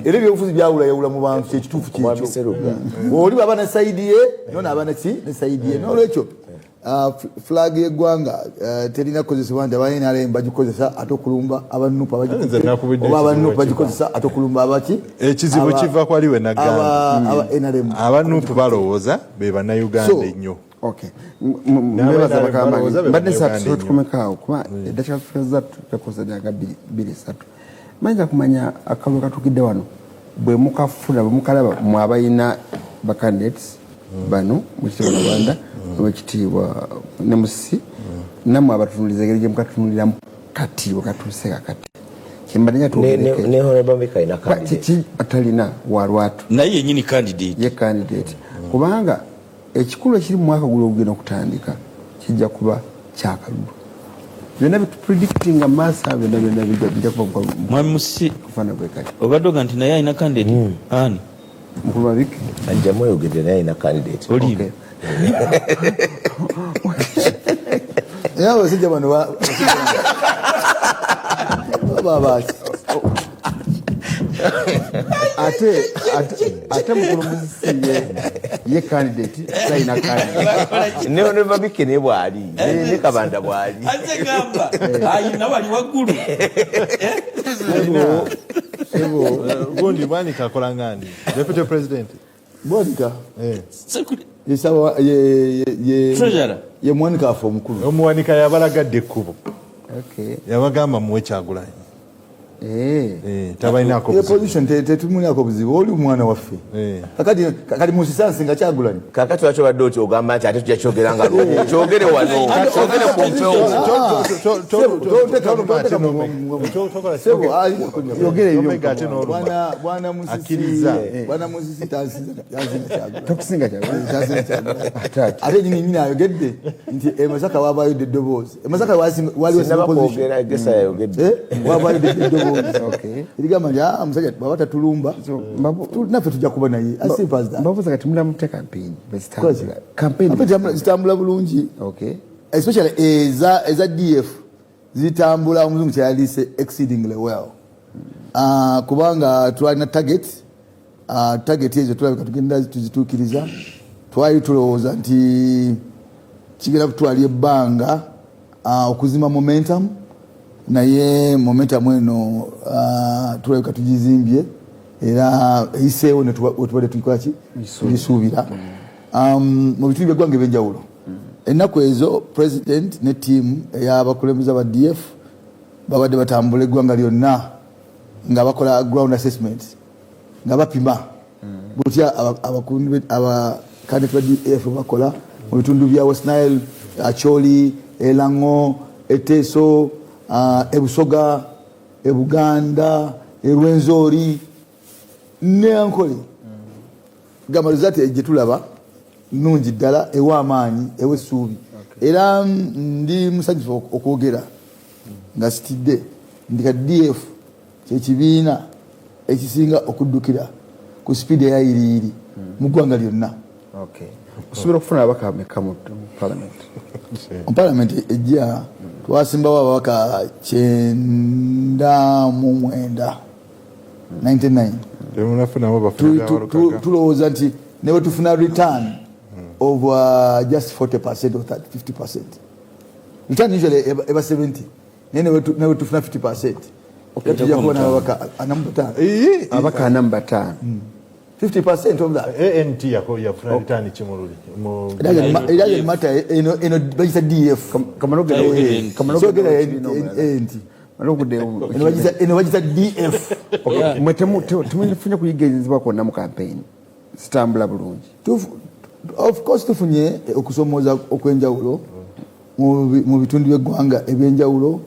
E: era ebyobufuzi byawulayawula mu bantu, kyekituufu
F: Mwami
E: kyekyo.
F: Seruga.
E: Oli bwaba ne side ye, nono aba neki ne side ye. Nolwekyo flag y'eggwanga terina kukozesebwa nti aba NRM bagikozesa ate okulumba aba NUP,
D: Nze nakubidde
E: oba aba
D: ekizibu
E: NUP bagikoza ate okulumba abaki.
D: Ekizibu kiva kwali we nagamba.
E: Aba NRM.
D: Aba NUP balowooza be bannayuganda
E: So,
D: ennyo.
C: Okay. Mbebaza bakama.
D: Balowooza be
C: Mbadde
D: Bannayuganda
C: satu
D: ennyo.
C: tukomekaawo kuba eddakiika za tukoze myaka bbiri bbiri esatu. Mayinza kumanya akalulu katukidde wano bwe mukafuna, bwe mukalaba mwe abalina ba candidates bano mu kitiibwa Rwanda n'ekitiibwa ne Musisi, nammwe abatunuliza engeri gye mukatunuliramu kati bwe katuuse kakati, kyembadde nja twogereko.
F: Ne Honorable Mika alina candidate.
C: Kiki atalina wa lwatu?
G: Naye yenyini candidate.
C: Ye candidate, kubanga ekikulu ekiri mu mwaka guno ogugenda okutandika kijja kuba kyakalulu. Byonna bitupredictinga maaso ago, byonna byonna bijja kuba
G: Mwami Musisi,
C: kufaana bwe kati.
G: Obadde oga nti naye alina candidate ani?
C: Mukulu Mabike.
F: Ajja mweyogedde, naye alina candidate.
G: Oli.
C: Okay.
E: Era abasajja bano babaki?
C: Ate mukulu Musisi ye candidate talina candidate.
F: Ne Honorable Mabike naye bwali, ne Kabanda bwali.
G: Aze gamba ayina wali waggulu.
D: Gundi Bwanika akola ngani deputy president.
E: Bwanika
D: Eh.
E: yesaba ye
G: Treasurer.
E: ye mwanika afe omukulu.
D: Omuwanika yabalagadde ekkubo.
C: Okay.
D: Yabagamba muwe Kyagulanyi.
C: Eh.
D: Eh, tabalinaako
E: Ye
D: buzibu.
E: position tetumulinaako buzibu, oli omwana waffe.
D: Eh.
E: Kakati musisansi nga Kyagulanyi.
F: Kakati lwaki obadde oti ogamba nti ate tujja kyogera nga lumu? Kyogere wano, kyogere ku mpewo.
E: Sebo,
C: Yogere ebyo.
D: Omega ate n'oluma.
E: Bwana Musisi,
D: Akkiriza.
E: bwana Musisi tansinga Kyagulanyi.
C: Tokusinga Kyagulanyi.
E: Tansinga Kyagulanyi.
C: Ate ati.
E: Ate nyini nyini ayogedde nti e Masaka wabaayo eddoboozi. E Masaka waliwo
F: Sinaba
E: opposition.
F: kwogera, Gesa yayogedde.
E: Eh, wabaayo eddoboozi
C: Okay.
E: erigamba nti, "Ah, omusajja bwaba tatulumba,
C: So,
E: naffe tujja kuba naye." As simple as that.
C: Mbabuuza, kati mulamu campaign bwe
E: Kozi.
C: zitambula, campaign?
E: Ate zitambula bulungi,
C: Okay.
E: especially eza DF zitambula, omuzungu kyeyalise exceedingly well. Kubanga twalina target, target ezo tulabika tugenda tuzituukiriza. Twali tulowooza nti kigenda kutwala ebbanga okuzimba momentum, naye momentum eno tulabika tugizimbye era eyiseewo wetubadde tugikolaki tugisuubira mu bitundu by'eggwanga ebyenjawulo. Ennaku ezo president ne tiimu ey'abakulembeze aba DF babadde batambula eggwanga lyonna nga bakola ground assessment, nga bapima butya abakandidate ba DF bakola mu bitundu bya West Nile, Acholi, Elango, Eteso, Ebusoga, Ebuganda, Erwenzori ne Ankole. Gamba result gye tulaba nungi ddala, ewa amaanyi, ewa essuubi, era ndi musanyufu okwogera nga sitidde nti ka DF kyekibiina ekisinga okuddukira ku sipiidi eyayiriiri mu ggwanga lyonna.
C: Okay. Osobola okufuna ababaka bameka mu parliament?
E: Mu parliament ejja twasimbawo ababaka 99, 99.
D: Temunafunamu bafunamu.
E: Tulowooza nti ne bwe tufuna return of just 40% or 30, 50% return, usually eba 70, naye ne bwe tufuna 50%, tujja kuba n'ababaka 45.
C: Ababaka 45.
E: 50% of that.
D: ANT yafuna return kimululi.
E: It doesn't matter. Eno bagiyita DF. Sogera ANT. Eno bagiyita DF.
C: Mwe temufunye kuyigirizibwa kwonna mu campaign. Sitambula bulungi.
E: Of course tufunye okusomooza okw'enjawulo mu bitundu by'eggwanga ebyenjawulo.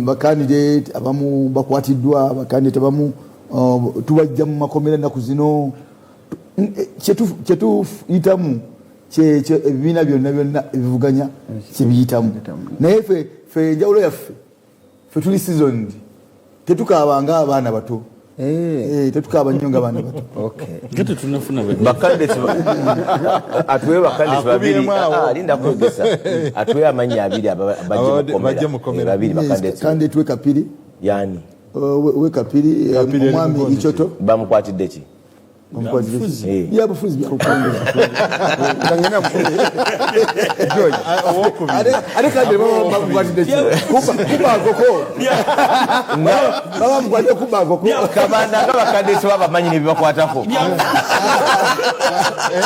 E: Bakandidate abamu bakwatiddwa, bakandidate abamu tubajja mu makomera ennaku zino. Kyetuyitamu kyekyo ebibiina byonna byonna ebivuganya kyebiyitamu, naye ffe enjawulo yaffe, ffe tuli seasoned, tetukaaba nga abaana bato. Tetukaaba nnyo nga abaana bato.
F: Atuwe bakandidate babiri, linda kwegesa, atuwe amannya abiri abajje mukomera babiri bakandidate.
E: Candidate we Kapiri.
F: Yani
E: we Kapiri, omwami Ichoto.
F: Bamukwatidde ki?
E: Byabufuzi. Ate kandi bamukwatidde ki? Kuba agoko. Bamukwatidde kuba agoko.
F: Kabanda nga bakandidate babamanyi nebibakwatako.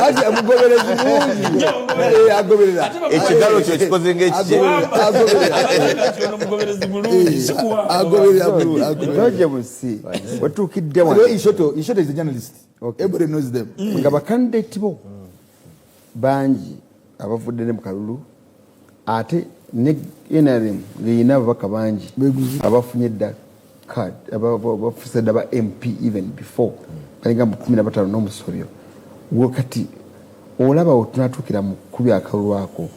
E: Ati amugoberezi mungi. Agoberera.
F: Ekigalo kyo kikoze ng'ekikye.
E: Agoberera.
C: George Musi, watuukidde wano.
E: Ishoto is a journalist. Okay. Everybody knows them.
C: Nga bakandidate bo bangi abavudde ne mu kalulu, ate ne NRM ng'erina ababaka bangi abafunye dda card, abafuse dda ba MP even before, balinga mu 15 n'omusobyo. Kati olaba wetunatuukira mu kukubya akalulu ako,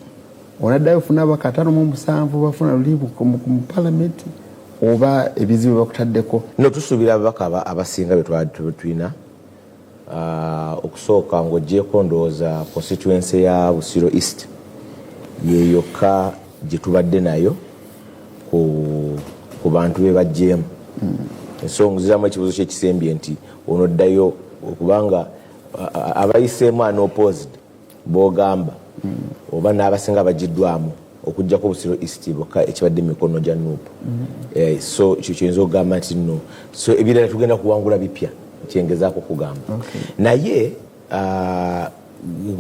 C: onaddayo ofuna ababaka 57 bafuna luli mu palamenti, oba ebizibu bakutaddeko?
F: No, tusuubira ababaka abasinga be tulina. Okusooka ng'ogyeko ndowooza constituency ya Busiro East ye yokka gye tubadde nayo ku bantu be baggyemu. Ensonga ziramu ekibuuzo kyekisembye nti onoddayo okubanga abayiseemu unopposed b'ogamba oba n'abasinga bagiddwamu okuggyako Busiro East bokka ekibadde mu mikono gya NUP. So ekyo kyoyinza okugamba nti nno so ebirala tugenda kuwangula bipya, kyengezaako kugamba. Naye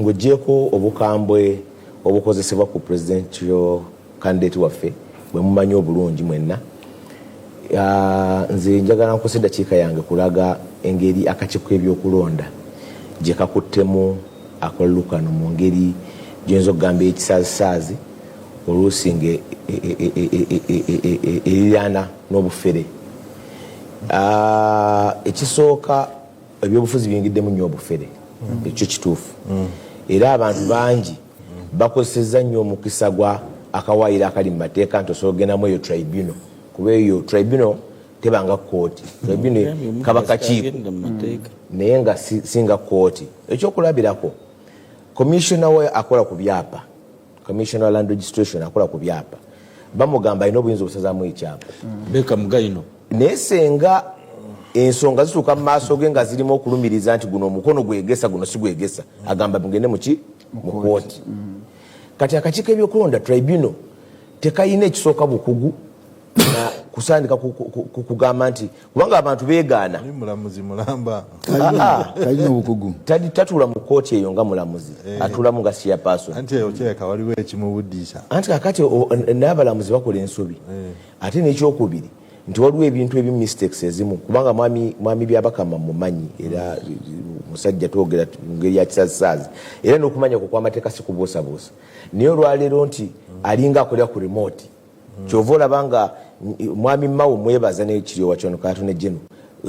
F: ng'ogyeko obukambwe obukozesebwa ku presidential candidate waffe bwe mumanyi obulungi mwenna, nze njagala nkozesa eddakiika yange kulaga engeri akakiiko k'ebyokulonda gye kakuttemu akalulu kano mu ngeri gyoyinza okugamba ekisaazisaazi, oluusi nga eriraana n'obufere. Ekisooka, ebyobufuzi biyingiddemu nnyo obufere, ekyo kituufu. Era abantu bangi bakozesezza nnyo omukisa gwa akawaayiro akali mu mateeka nti osobola okugendamu eyo tribunal, kuba eyo tribunal tebanga kooti, tribunal kaba kakiiko naye nga singa kooti. Ekyokulabirako, commissioner we akola ku byapa, commissioner wa land registration akola ku byapa, bamugamba alina obuyinza obusazaamu ekyapa.
G: Beka Mugaino.
F: Naye senga ensonga zituuka mu maaso ge nga zirimu okulumiriza nti guno omukono gwegesa, guno si gwegesa, agamba mugende muki mu kooti. Kati akakiiko ebyokulonda tribunal tekayina ekisooka bukugu na kusandika kugamba nti kubanga abantu beegaana.
D: Mulamuzi mulamba.
E: Kalina obukugu.
F: Tatuula mu kooti eyo nga mulamuzi, atuulamu nga chairperson.
D: Anti eyo kireka waliwo ekimubuddiisa.
F: Anti kakati n'abalamuzi bakola ensobi. Ate n'ekyokubiri nti waliwo ebintu ebimu, mistakes ezimu, kubanga mwami Byabakama mumanyi, era musajja twogera mu ngeri ya kisaazisaazi, era n'okumanya kwe kw'amateeka si kubuusabuusa, naye olwaleero nti alinga akolera ku remote. Kyova olaba nga mwami Mawo mwebaza n'ekiryowa kyono Kato ne Geno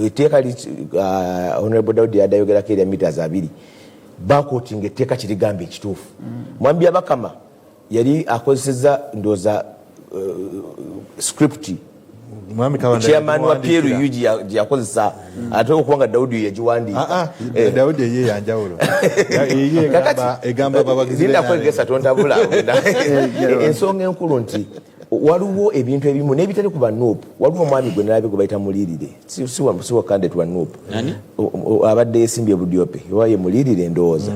F: etteeka Honorable Daudi yadayogerako erya meters 2, bakootinga etteeka kirigamba ekituufu. Mwami Byabakama yali akozesezza ndowooza script chairman wa PLU gye yakozesa, ate okubanga Daudi yagiwandiika.
D: Daudi ye yanjawulo egamba abawagizi.
F: Linda kwegesa, tontabula. Ensonga enkulu nti waliwo ebintu ebimu n'ebitali ku ba NUP. Waliwo omwami gwe nalabye gwe bayita Mulirire, siwa candidate wa NUP, abadde yesimbye Budiope, oba ye Mulirire ndowooza.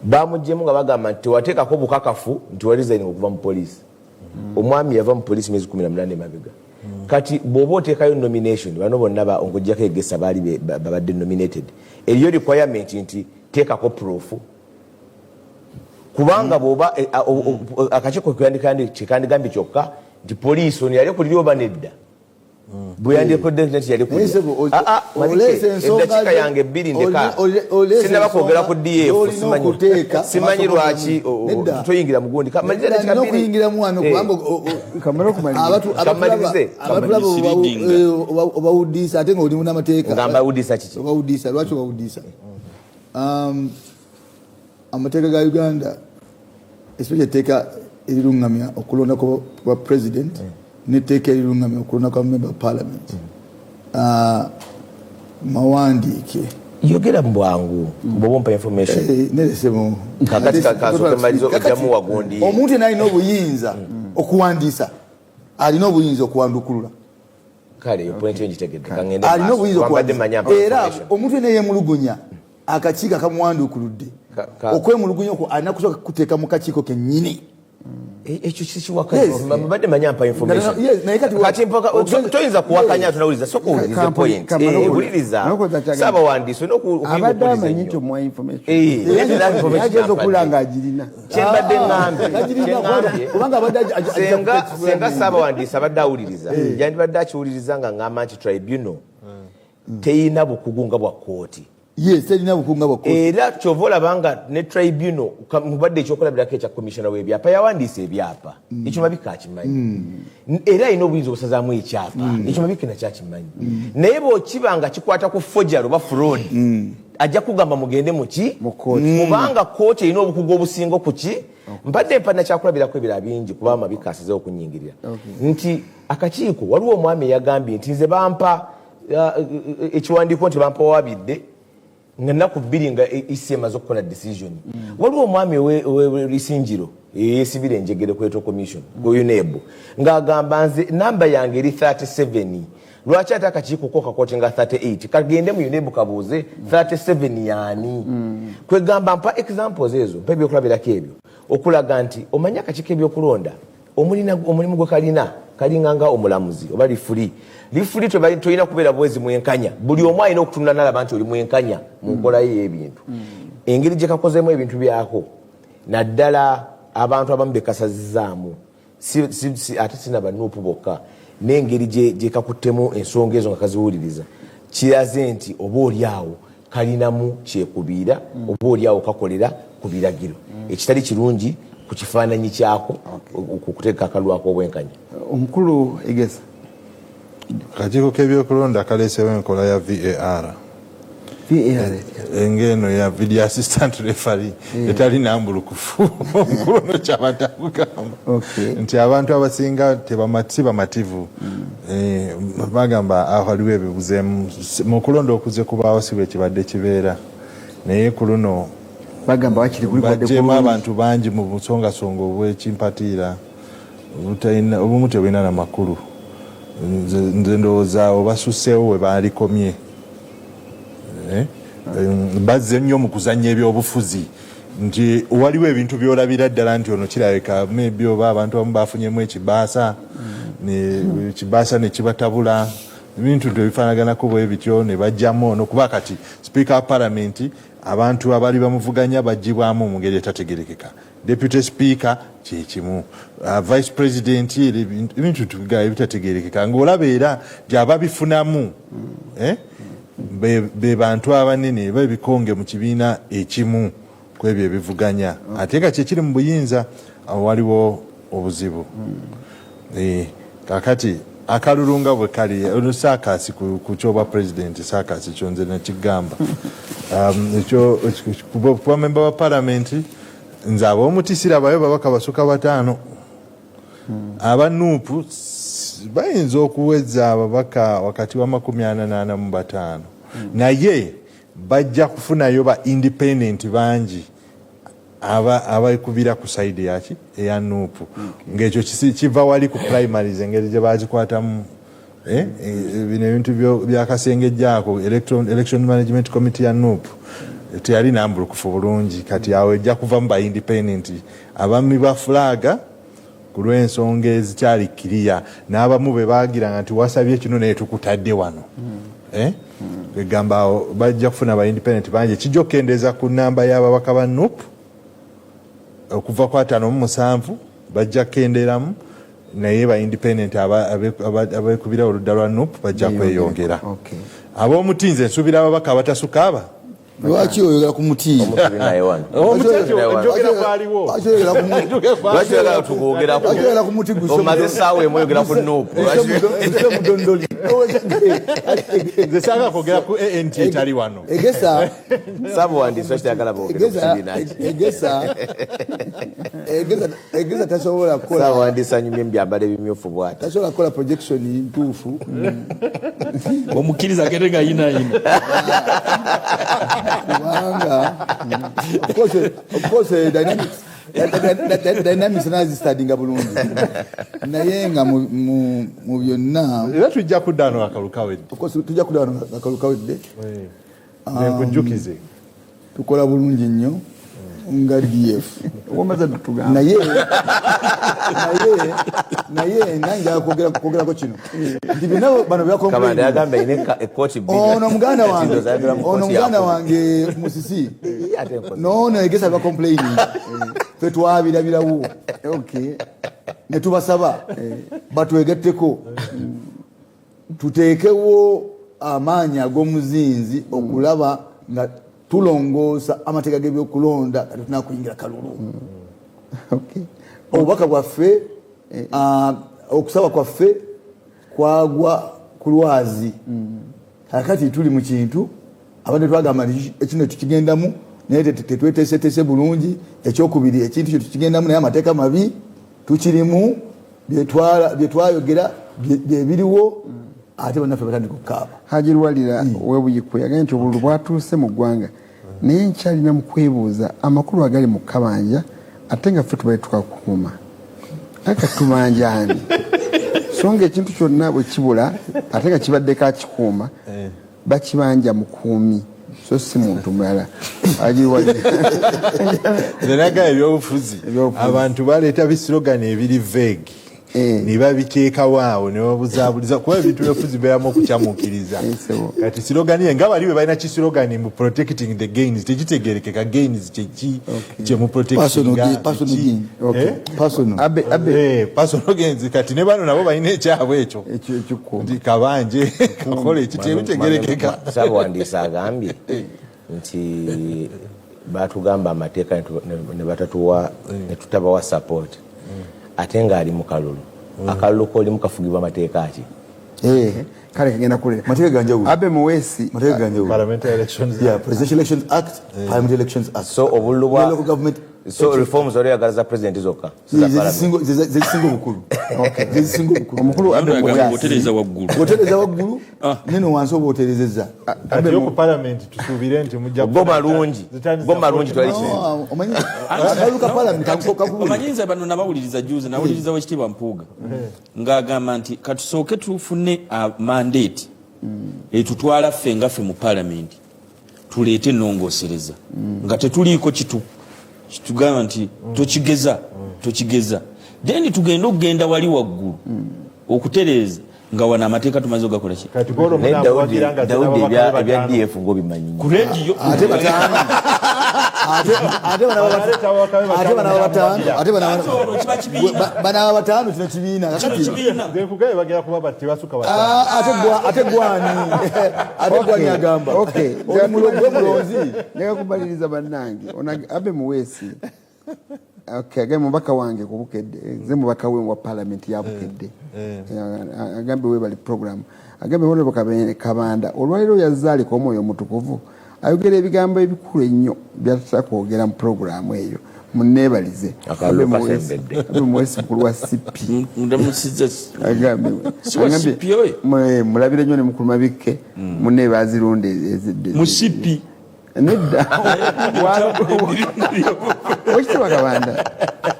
F: Bamugyemu nga bagamba nti tewateekako bukakafu nti waresigning okuva mu poliisi. Omwami yava mu poliisi myezi 18 emabega. Kati bw'oba oteekayo nomination, bano bonna ng'oggyako Egesa baali babadde nominated, eriyo requirement nti teekako proof, kubanga bw'oba akakiiko kyekandigambye kyokka nti poliisi ono yali kuliri oba nedda, bwe yandikodde nti yali
E: Naye sebo, oleese ensonga
F: eddakiika yange bbiri ndeka.
E: Oleese
F: Sinaba kwogera ku
E: ensonga
F: DF.
E: z'olina okuteeka
F: Simanyi
E: maaso
F: lwaki
E: Nedda.
F: toyingira mugundi. Kamalirize
E: Nedda,
F: eddakiika
E: nina
F: bbiri.
E: okuyingiramu wano kubanga
C: Kamale okumaliriza.
F: Kamalirize.
E: abatulaba
G: Misleading.
E: obawudiisa ate nga oli munamateeka.
F: Nga mbawudiisa kiki?
E: Obawudiisa, lwaki obawudiisa? Amateeka ga Uganda, especially etteeka eriruŋŋamya okulonda kwa president netteeka eriruŋŋamya okulonda kwa member of parliament, mawandiike.
F: Yogera mu bwangu bwoba ompa information.
E: Neresemu.
F: Kakati kasooke mmalirize, ojjamu wagundi.
E: Omuntu yenna alina obuyinza okuwandiisa, alina obuyinza okuwandukulula.
F: Kale eyo point yo ngitegedde, kangende
E: Alina
F: maaso.
E: obuyinza
F: Kuba mbadde
E: okuwandiisa.
F: manya mpa
E: Era
F: information.
E: omuntu yenna yemulugunya akakiiko akamuwandukuludde, okwemulugunya okwo alina kusooka kuteeka mu kakiiko kennyini.
F: Ekyo kikiwakanya.
E: Yes.
F: Mbadde manya mpa information.
E: Yes, naye kati
F: Kati toyinza kuwakanya, tunawuliriza, soka owulirize point. Wuliriza. Saabawandiisi olina okuyiga
C: Abadde
F: okuwuliriza
C: amanyi nti
F: ennyo.
C: omuwa information.
F: Naye tena information
C: Yageza okula
F: gyampadde.
C: nga agirina.
F: Kyembadde ŋŋambye,
E: Agirina,
F: kyeŋŋambye,
E: kubanga abadde ajja
F: senga saabawandiisi abadde awuliriza, yandibadde akiwuliriza nga ŋŋamba nti tribunal teyina bukugu nga bwa kooti.
E: Yes, terina bukunga bwa kooti.
F: Era kyova olaba nga ne tribunal mubadde ekyokulabirako ekya commissioner w'ebyapa, yawandiisa ebyapa, ekyo Mabika akimanyi. Era alina obuyinza obusazaamu ekyapa, ekyo Mabika nakyakimanyi. Naye bw'okiba nga kikwata ku forgery oba fraud, ajja kugamba mugende muki?
C: Mu kooti.
F: Kubanga kooti erina obukugu obusinga kuki. Mbadde mpa nakyakulabirako ebirala bingi, kuba Mabika asizewo okunyingirira nti akakiiko waliwo omwami eyagambye nti nze bampa ekiwandiiko nti bampa wabidde nga nnaku 2 nga isi emaze okukola decision. Waliwo omwami owerisingiro eyesibira enjegere ku electoral commission, ku UNEB, ng'agamba nze namba yange eri 37, lwaki ate akakiiko ko kakote nga 38? Kagende mu UNEB kabuuze 37 yaani. Kwegamba mpa examples ezo, mpa ebyokulabirako ebyo okulaga nti omanyi akakiiko ebyokulonda omulimu gwe kalina kalinga nga omulamuzi oba referee. Referee tolina kubeera bwezi mwenkanya, buli omu alina okutunula nalaba nti oli mwenkanya mu nkola ye y'ebintu. Engeri gye kakozemu ebintu byako, naddala abantu abamu bekasazizaamu, ate sina ba NUP bokka, n'engeri gye kakuttemu ensonga ezo nga kaziwuliriza, kiraze nti oba oli awo kalinamu kyekubiira, oba oli awo kakolera ku biragiro, ekitali kirungi ku kifaananyi kyako ku kuteeka akalwako obwenkanya.
C: Omukulu Egesa.
D: Akakiiko k'ebyokulonda kaleesewo enkola ya VAR.
C: VAR?
D: Engeno ya video assistant referee etali nambulukufu. Omukulu ono kyabadde akugamba nti abantu abasinga si bamativu. Bagamba waliwo ebibuzeemu mu kulonda okuze kubaawo, si bwe kibadde kibeera, naye ku luno
C: Bagamba wakiri kuli kwadde
D: bagyemu
C: kulungi.
D: Abantu bangi mu busongasonga obwekimpatiira obumu tebulina na makulu. Nze ndowooza awo basusseewo we baalikomye. Bazze nnyo mu kuzannya ebyobufuzi nti waliwo ebintu byolabira ddala nti ono kirabika maybe oba abantu abamu bafunyemu ekibaasa, ekibaasa ne kibatabula, ebintu nti ebifaanaganako bwe bityo ne bajjamu ono, kuba kati speaker wa parliament abantu abali bamuvuganya bagibwamu mu ngeri etategerekeka, deputy speaker kyekimu, vice president era ebintu tuga ebitategerekeka ng'olaba era nti ababifunamu be bantu abanene oba ebikonge mu kibiina ekimu ku ebyo ebivuganya, ate nga kyekiri mu buyinza. Awo waliwo obuzibu. Kakati akalulu nga bwe kali ono saakasi ku kyobwa president, saakasi kyo nze nekigamba ekyo kuba memba wa parliament, nze ab'omuti sirabayo babaka basuka bataano. Aba NUP bayinza okuweza ababaka wakati wa 45, naye bajja kufunayo ba independent bangi abakubira ku side yaki eya NUP, ng'ekyo kiva wali ku primaries, engeri gye bazikwatamu. Bino ebintu byakasengejjaako election management committee ya NUP teyali nambulukufu bulungi. Kati awo ejja kuvamu ba independent abami ba fulaga. Ku lw'ensonga ezikyali kiriya, n'abamu be baagiranga nti wasabye kino naye tukutadde wano. Eh? Egamba awo bajja kufuna ba independent bangi, kijja okukendeeza ku namba y'ababaka ba NUP okuva ku 57, bajja kukendeeramu, naye ba independent abeekubira oludda lwa NUP bajja kweyongera. Ab'omuti nze nsuubira ababaka abatasuka aba.
E: Lwaki oyogera ku muti?
F: Omuti naye wano.
D: Omuti njogera kwaliwo.
E: Lwaki oyogera ku muti?
F: Lwaki oyagala tugwogerako?
E: Lwaki oyogera ku muti?
F: Omaze essaawa emu oyogera ku NUP.
E: Guse mudondoli.
D: Nze saagala kwogera ku ant etali wano.
E: Egesa.
F: Saabawandiisi lwaki tayagala boogere ku kibiina kye?
E: Egesa tasobola kukola.
F: Saabawandiisi anyumye mu byambalo ebimyufu bw'ati.
E: Tasobola kukola projection ntuufu.
G: Omukkiriza agende nga yinayina.
E: Kubanga of course dynamics nazistadinga bulungi, naye nga mu byonna
D: Era tujja kudda wano akalulu kawedde.
E: Of course tujja kudda wano akalulu kawedde.
D: Nkujjukize.
E: Tukola bulungi nnyo nga DF.
C: Wamaze tutugamba.
E: Naye nange njagala kwogerako kino nti byonna bano bya complain.
F: Kabanda yagamba ine ekkooti bbiri.
E: Ono muganda wange,
F: Nti ndoza mu
E: ono
F: kkooti
E: muganda
F: yakubye.
E: wange Musisi.
F: Ye ate nkoze.
E: N'ono egesa bya complaining. Ffe twabirabirawo. Ne tubasaba batwegatteko. Tuteekewo amaanyi ag'omuzinzi okulaba nga tulongoosa amateeka g'ebyokulonda nga tetunnakuyingira kalulu. Obubaka bwaffe, okusaba kwaffe kwagwa ku lwazi. Kakati tuli mu kintu abadde twagamba nti ekino tukigendamu naye tetweteeseteese bulungi. Ekyokubiri, ekintu kyo tukigendamu naye amateeka mabi tukirimu, bye twayogera bye biriwo, ate bannaffe batandika okukaaba.
C: Haji Lwalira w'Ebuyikwe yagambye nti obululu bwatuuse mu ggwanga, naye nkyalina mu kwebuuza amakulu agali mu kabanja ate nga ffe tubadde tukakuuma. Aka tubanja ani? So nga ekintu kyonna bwe kibula ate nga kibaddeko akikuuma, bakibanja mukuumi so si muntu mulala. Haji Lwalira.
D: Nze nagamba ebyobufuzi,
C: Ebyobufuzi.
D: abantu baleeta bisilogani ebiri vague. Ne babiteekawo awo ne babuzaabuliza, kuba ebintu byobufuzi bibeeramu okukyamuukiriza.
C: Sebo.
D: Kati silogani ye nga bali bwe balina kisilogani mu protecting the gains, tekitegeerekeka gains kyeki kye mu protectinga,
E: Personal gain, personal
D: kiki?
E: gain.
D: Eh?
E: Personal.
C: Abe, abe.
D: Personal gains. Kati ne bano nabo balina ekyabwe ekyo.
C: Ekyo ekikuuma.
D: Nti kabanje kakola eki tebitegeerekeka.
F: Saabawandiisi agambye nti batugamba amateeka ne batatuwa, ne tutabawa support, ate ng'ali mu kalulu. Akalulu k'olimu kafugibwa mateeka ki?
C: Kale kagenda kulera.
E: Mateeka ga njawulo.
C: Abe Muweesi.
E: Mateeka ga njawulo.
D: Parliamentary Elections.
E: Yeah, Presidential Elections Act, Parliamentary Elections Act.
F: So obululu bwa
E: Local government.
F: So reforms oli oyagala za president zokka, si za parliament.
E: Ze zisinga obukulu. Ze zisinga obukulu.
C: Omukulu Abe
G: Agamba
C: Muweesi.
G: bw'otereeza waggulu.
E: Bw'otereeza waggulu, neno wansi oba otereezezza.
D: Kati yo ku parliament tusuubire nti mujja
F: Go malungi.
D: zitandise
F: Go malungi twali kizibu.
E: No, omanyi akalulu ka parliament kakubuli.
G: Omanyi nze bano nabawuliriza juzi, nawuliriza Wekitiibwa Mpuuga ng'agamba nti katusooke tufune mandate etutwala ffe nga ffe mu parliament, tuleete ennongoosereza nga tetuliiko kitugamba nti tokigeza, tokigeza, then tugende okugenda wali waggulu okutereeza nga wano amateeka tumaze ogakola ki.
D: Kati kwolwo
F: Naye Daudi,
D: munamuwagira nga
F: Daudi
D: ziraba
F: ebya
D: bataano.
F: DF ng'obimanyi.
G: Ku rediyo.
E: Ate bataano. Ate
D: Aleeta ababaka be
E: ate
D: bataano
E: banaba bataano,
D: munamuwagira.
E: ate
G: Ate olwo kiba kibiina.
E: banaba bataano, kino kibiina.
G: Kino
E: Kakati
G: kibiina.
D: Nze nkugaye bagera kuba bati tebasuka bataano.
E: Ah, ate gwani agamba? Oli gwe mulonzi.
C: Njaga kumaliriza bannange. Ono Abe Muweesi. Okay, agambe mubaka wange ku Bukedde, nze mubaka we wa parliament ya Bukedde. Agambe webali program. Agambe Honorable Kabanda olwaleero yazaalika Omwoyo Omutukuvu, ayogera ebigambo ebikulu ennyo byatatera kwogera mu programu eyo, munneebalize.
F: Akalulu
C: Abe Muweesi-
F: kasembedde.
C: Abe Muweesi mukulu wa CP.
G: Ndamusiza.
C: Agambe
G: Si wa
C: agambye,
G: CP oyo?
C: Mulabire nnyo ne mukulu Mabikke munne bazironda ezidde.
G: Mu CP.
C: Nedda, Wekitiibwa Kabanda.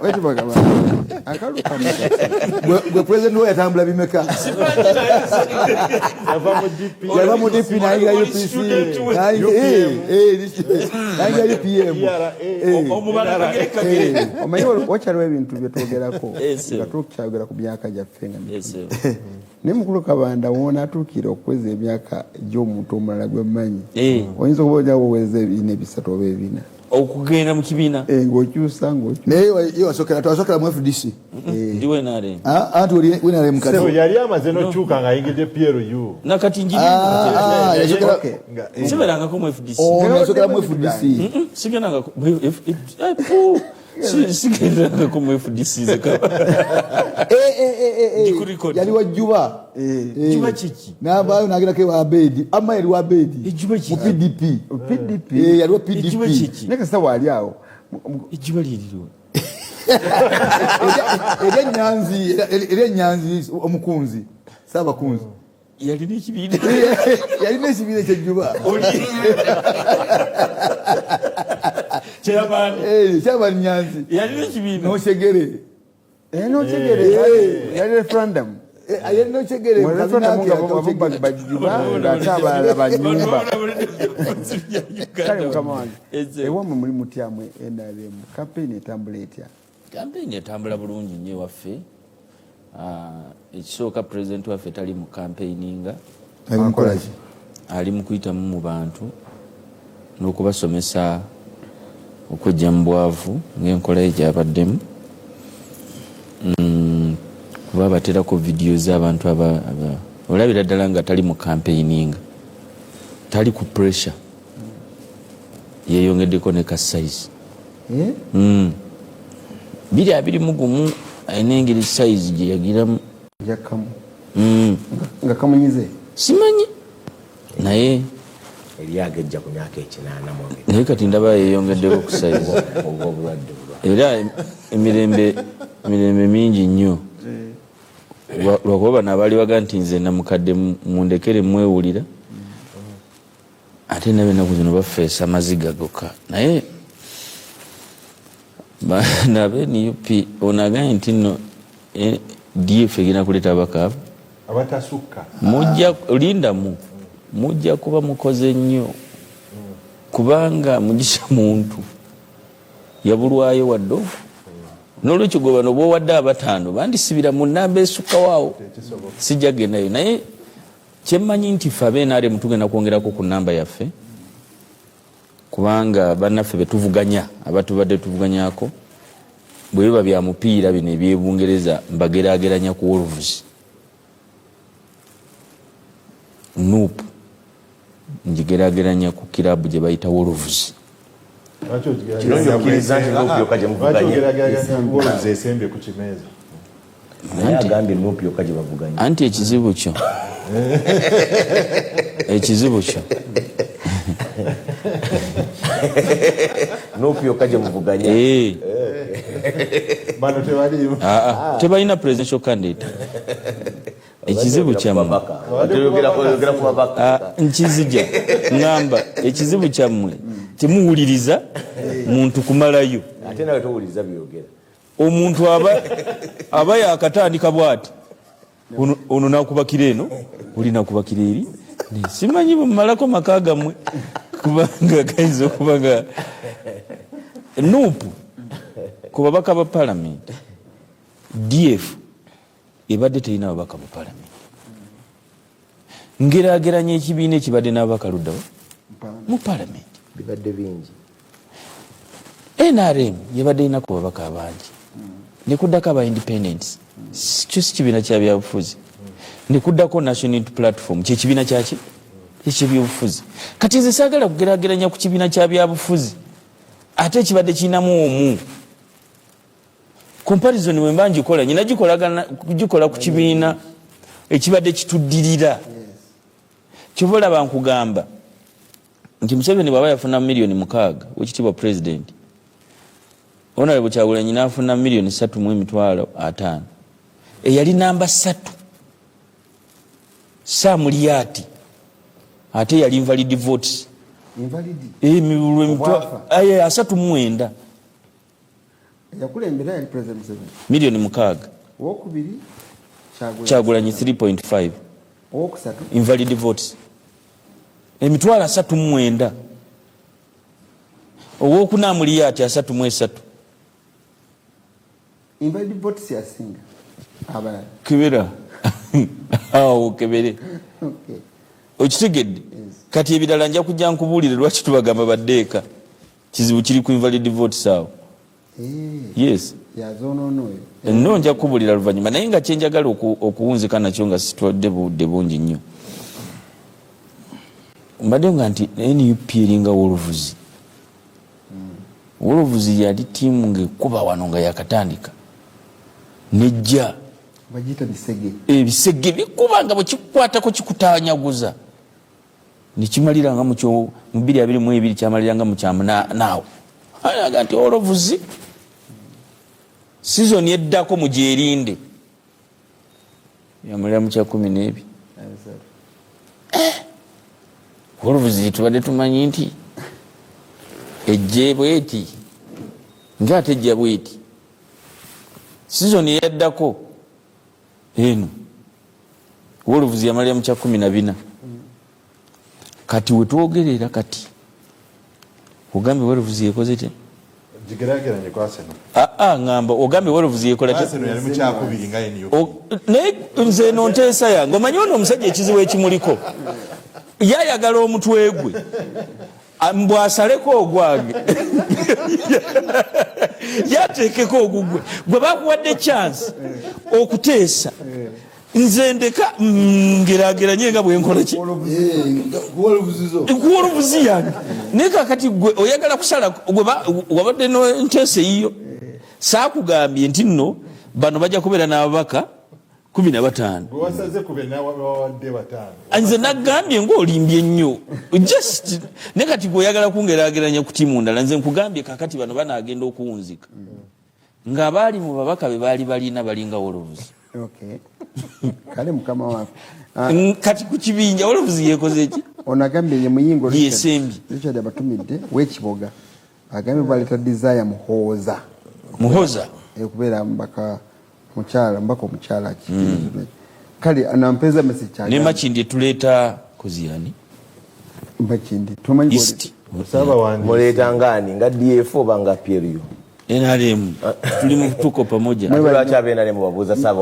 C: Wetubagamba akalulu kamu.
E: Gwe president we yatambula bimeka?
D: Yava mu DP.
E: Yava mu DP nayingira UPC, nayingira UPM.
D: PRA.
G: Omubala kagere kagere.
C: Omanyi wakyaliwo ebintu byetwogerako
G: Yes, sir.
C: nga tukyayogera ku myaka gyaffe nga mitono.
G: Yes, sir.
C: Naye mukulu Kabanda woonaatuukira okuweza emyaka gy'omuntu omulala gwe mmanyi, oyinza okuba ojja kuweza ebina ebisatu oba ebina.
G: Okugenda mu kibiina.
C: Ng'okyusa ng'okyusa.
E: Naye ye wasokera, twasokera mu FDC.
G: Ndi NRM.
E: Anti oli NRM kati.
D: So yali amaze n'okyuka ng'ayingidde PLU.
G: Nakati njiri.
E: Ah, yasokera.
C: Okay.
G: Siberangako mu FDC.
E: Ono yasokera mu FDC.
G: Sigendangako mu sigendangako mu FDC nze kaba. Ndi ku record.
E: Yali wa Juba.
G: Juba kiki?
E: N'avaayo n'agendako ewa Abedi. Amma yali wa Abedi.
G: Ejuba kiki?
E: Mu PDP.
C: PDP.
E: Yali wa PDP.
G: Ejuba kiki?
C: Naye kasita waali awo.
G: Ejuba liririwa.
E: Eri enyanzi omukunzi. Saabakunzi.
G: Yalina ekibiina.
E: Yalina ekibiina eky'ejjuba.
G: Chairman.
E: Chairman Nyanzi.
G: Yalina ekibiina.
E: N'okyegere.
C: N'okyegere. Yali referendum.
E: Yali n'okyegere.
C: Mu referendum nga bajuba ng'ate abalala banyumba. Kale mukama wange. Ewammwe muli mutya mwe NRM? Campaign etambula etya?
G: Campaign etambula bulungi nnyo ewaffe. Ekisooka president waffe tali mu campaigninga.
E: Ali mu kukola ki?
G: Ali mu kuyitamu mu bantu n'okubasomesa okwejja mu bwavu ng'enkola ye gy'abaddemu. Kuba baterako vidiyo z'abantu olabira ddala nga tali mu campaigninga, tali ku pressure, yeeyongeddeko ne ka size. 2021 alina engeri size gye yagiramu.
C: Yakamu. Nga kamunyize?
G: Simanyi. Naye
F: eri agejja ku myaka 82.
G: Naye kati ndaba yeeyongeddeko ku size.
F: Obulwadde bulwa.
G: Era emirembe mingi nnyo. Lwakuba bano abaali baga nti nze namukadde mundekere mwewulira. Ate nabo ennaku zino bafeesa amaziga gokka. Naye nabe NUP ono agambye nti nno DF egenda kuleeta ababaka abo.
D: Abatasukka.
G: Mujja lindamu. Mujja kuba mukoze nnyo. Kubanga Mugisha Muntu yabulwayo wadde. N'olwekyo gwe bano b'owadde abataano bandisibira mu nnamba esukka waawo. Sijja gendayo. Naye kyemmanyi nti ffe aba NRM tugenda kwongerako ku nnamba yaffe, kubanga bannaffe be tuvuganya, abatubadde tuvuganyako, bwe biba bya mupiira bino eby'Ebungereza mbageraageranya ku Wolves. NUP ngigeraageranya ku kiraabu gye bayita Wolves.
F: Kirungi okkiriza nti NUP yokka gye muvuganya.
D: Lwaki ogeraageranya Wolves esembye ku kimeeza?
F: Naye agambye NUP yokka gye bavuganya.
G: Anti ekizibu kyo. Ekizibu kyo.
F: NUP yokka gye muvuganya.
D: Bano tebaliimu.
G: Tebalina presidential candidate. Ekizibu kyammwe.
F: Oyogera ku babaka.
G: Nkizija. Ngamba ekizibu kyammwe temuwuliriza muntu kumalayo.
F: Ate nawe towuliriza byogera.
G: Omuntu aba yakatandika bw'ati. Ono nakubakira eno, oli nakubakira eri. Simanyi bwe mmalako maka gammwe kubanga gayinza okuba nga NUP ku babaka ba parliament, DF ebadde terina babaka mu parliament. Ngeraageranya ekibiina ekibadde n'ababaka luddawa mu parliament.
F: Bibadde bingi.
G: NRM yebadde erina ku babaka abangi. Nekuddako aba independents. Kyo si kibiina kya byabufuzi. Nekuddako National Unity Platform, kye kibiina kyaki? Ekyebyobufuzi. Kati nze saagala kugeraageranya ku kibiina kya byabufuzi ate ekibadde kirinamu omu. Comparison bwe mba ngikola, nyina gikola ku kibiina ekibadde kituddirira. Kyova olaba nkugamba nti Museveni bw'aba yafuna miliyoni 6 wekitiibwa president, Honorable Kyagulanyi n'afuna miliyoni 3 mu emitwalo 50. Eyali namba 3 Sam Lyati, ate yali invalid votes.
C: Invalid?
G: Emibulu
C: Obwafa?
G: 39.
C: Yakulembera yali President Museveni.
G: 6 million.
C: Owokubiri Kyagulanyi.
G: Kyagulanyi 3.5.
C: Owokusatu?
G: Invalid votes 39,000. Owokuna amuliyo ati 33.
C: Invalid votes yasinga abalala.
G: Kebera awo, kebere.
C: Okay.
G: Okitegedde? Kati ebirala nja kujja nkubuulire lwaki tubagamba baddeeka. Kizibu kiri ku invalid votes awo. Yes.
C: Yazoonoona oyo.
G: No, nja kubuulira luvannyuma, naye nga kyenjagala okuwunzika nakyo nga situwadde budde bungi nnyo, mbadde nga nti NUP eringa Wolves. Wolves yali tiimu ngaekuba wano nga yakatandika nejja.
C: Bagiyita bisege.
G: Ebisege bikuba nga bwekikukwatako kikutanyaguza, nekimalira nga mu 222, kyamalira nga mukyamunaawo. Aga nti Wolves season eddako mugyerinde, yamalira mu kya 12. Wolves tubadde tumanyi nti ejje bweti, ngaate ejja bweti. Season eyaddako eno Wolves yamalira mu kya 14. Kati wetwogerera kati ogambye Wolves yekoze te?
D: Gigerageranye ku Arsenal.
G: Aa, ngamba ogambye Wolves yekola te?
D: Arsenal yali mu kyakubiri nga NUP.
G: Naye nze eno nteesa yange. Omanyi ono omusajja ekizibu ekimuliko, yayagala omutwe gwe mbwasaleko ogwange, yateekeko ogugwe. Gwe bakuwadde chance okuteesa, nze ndeka ngerageranye nga bwenkola ki kuwolubuzi yange. Naye kakati gwe oyagala kusala gwe wabadde nteesa eyiyo. Saakugambye nti nno bano bajja kubeera n'ababaka 15.
D: Gwe wasaze ku be nawawadde bataano.
G: Nze nagambye ngaolimbye nnyo just, naye kati gwe oyagala kungerageranya ku tiimu ndala. Nze nkugambye kakati bano banagenda okuwunzika ng'abaali mu babaka be baali balina balinga Wolves.
C: Okay. Kale mukama waffe.
G: Kati ku kibinja Wolves yekoze ki?
C: Ono agambye ye Muyingo Richard-
G: Yesembye.
C: Richard abatumidde w'Ekiboga, agambye baleeta Desire Muhooza.
G: Muhoza.
C: Okubeera mubaka mukyala, mubaka omukyala ki. Kale nampeeza message.
G: Ne
C: Kyagambye
G: Makindi tuleeta koziyani?
C: Makindi tumanyi.
G: East.
D: Saabawandiisi.
F: Muleeta ngaani, nga DF oba nga PLU?
G: NRM tuli mu tuko pamoja.
F: Ate lwaki abenaremu babuuza saabawandiisi?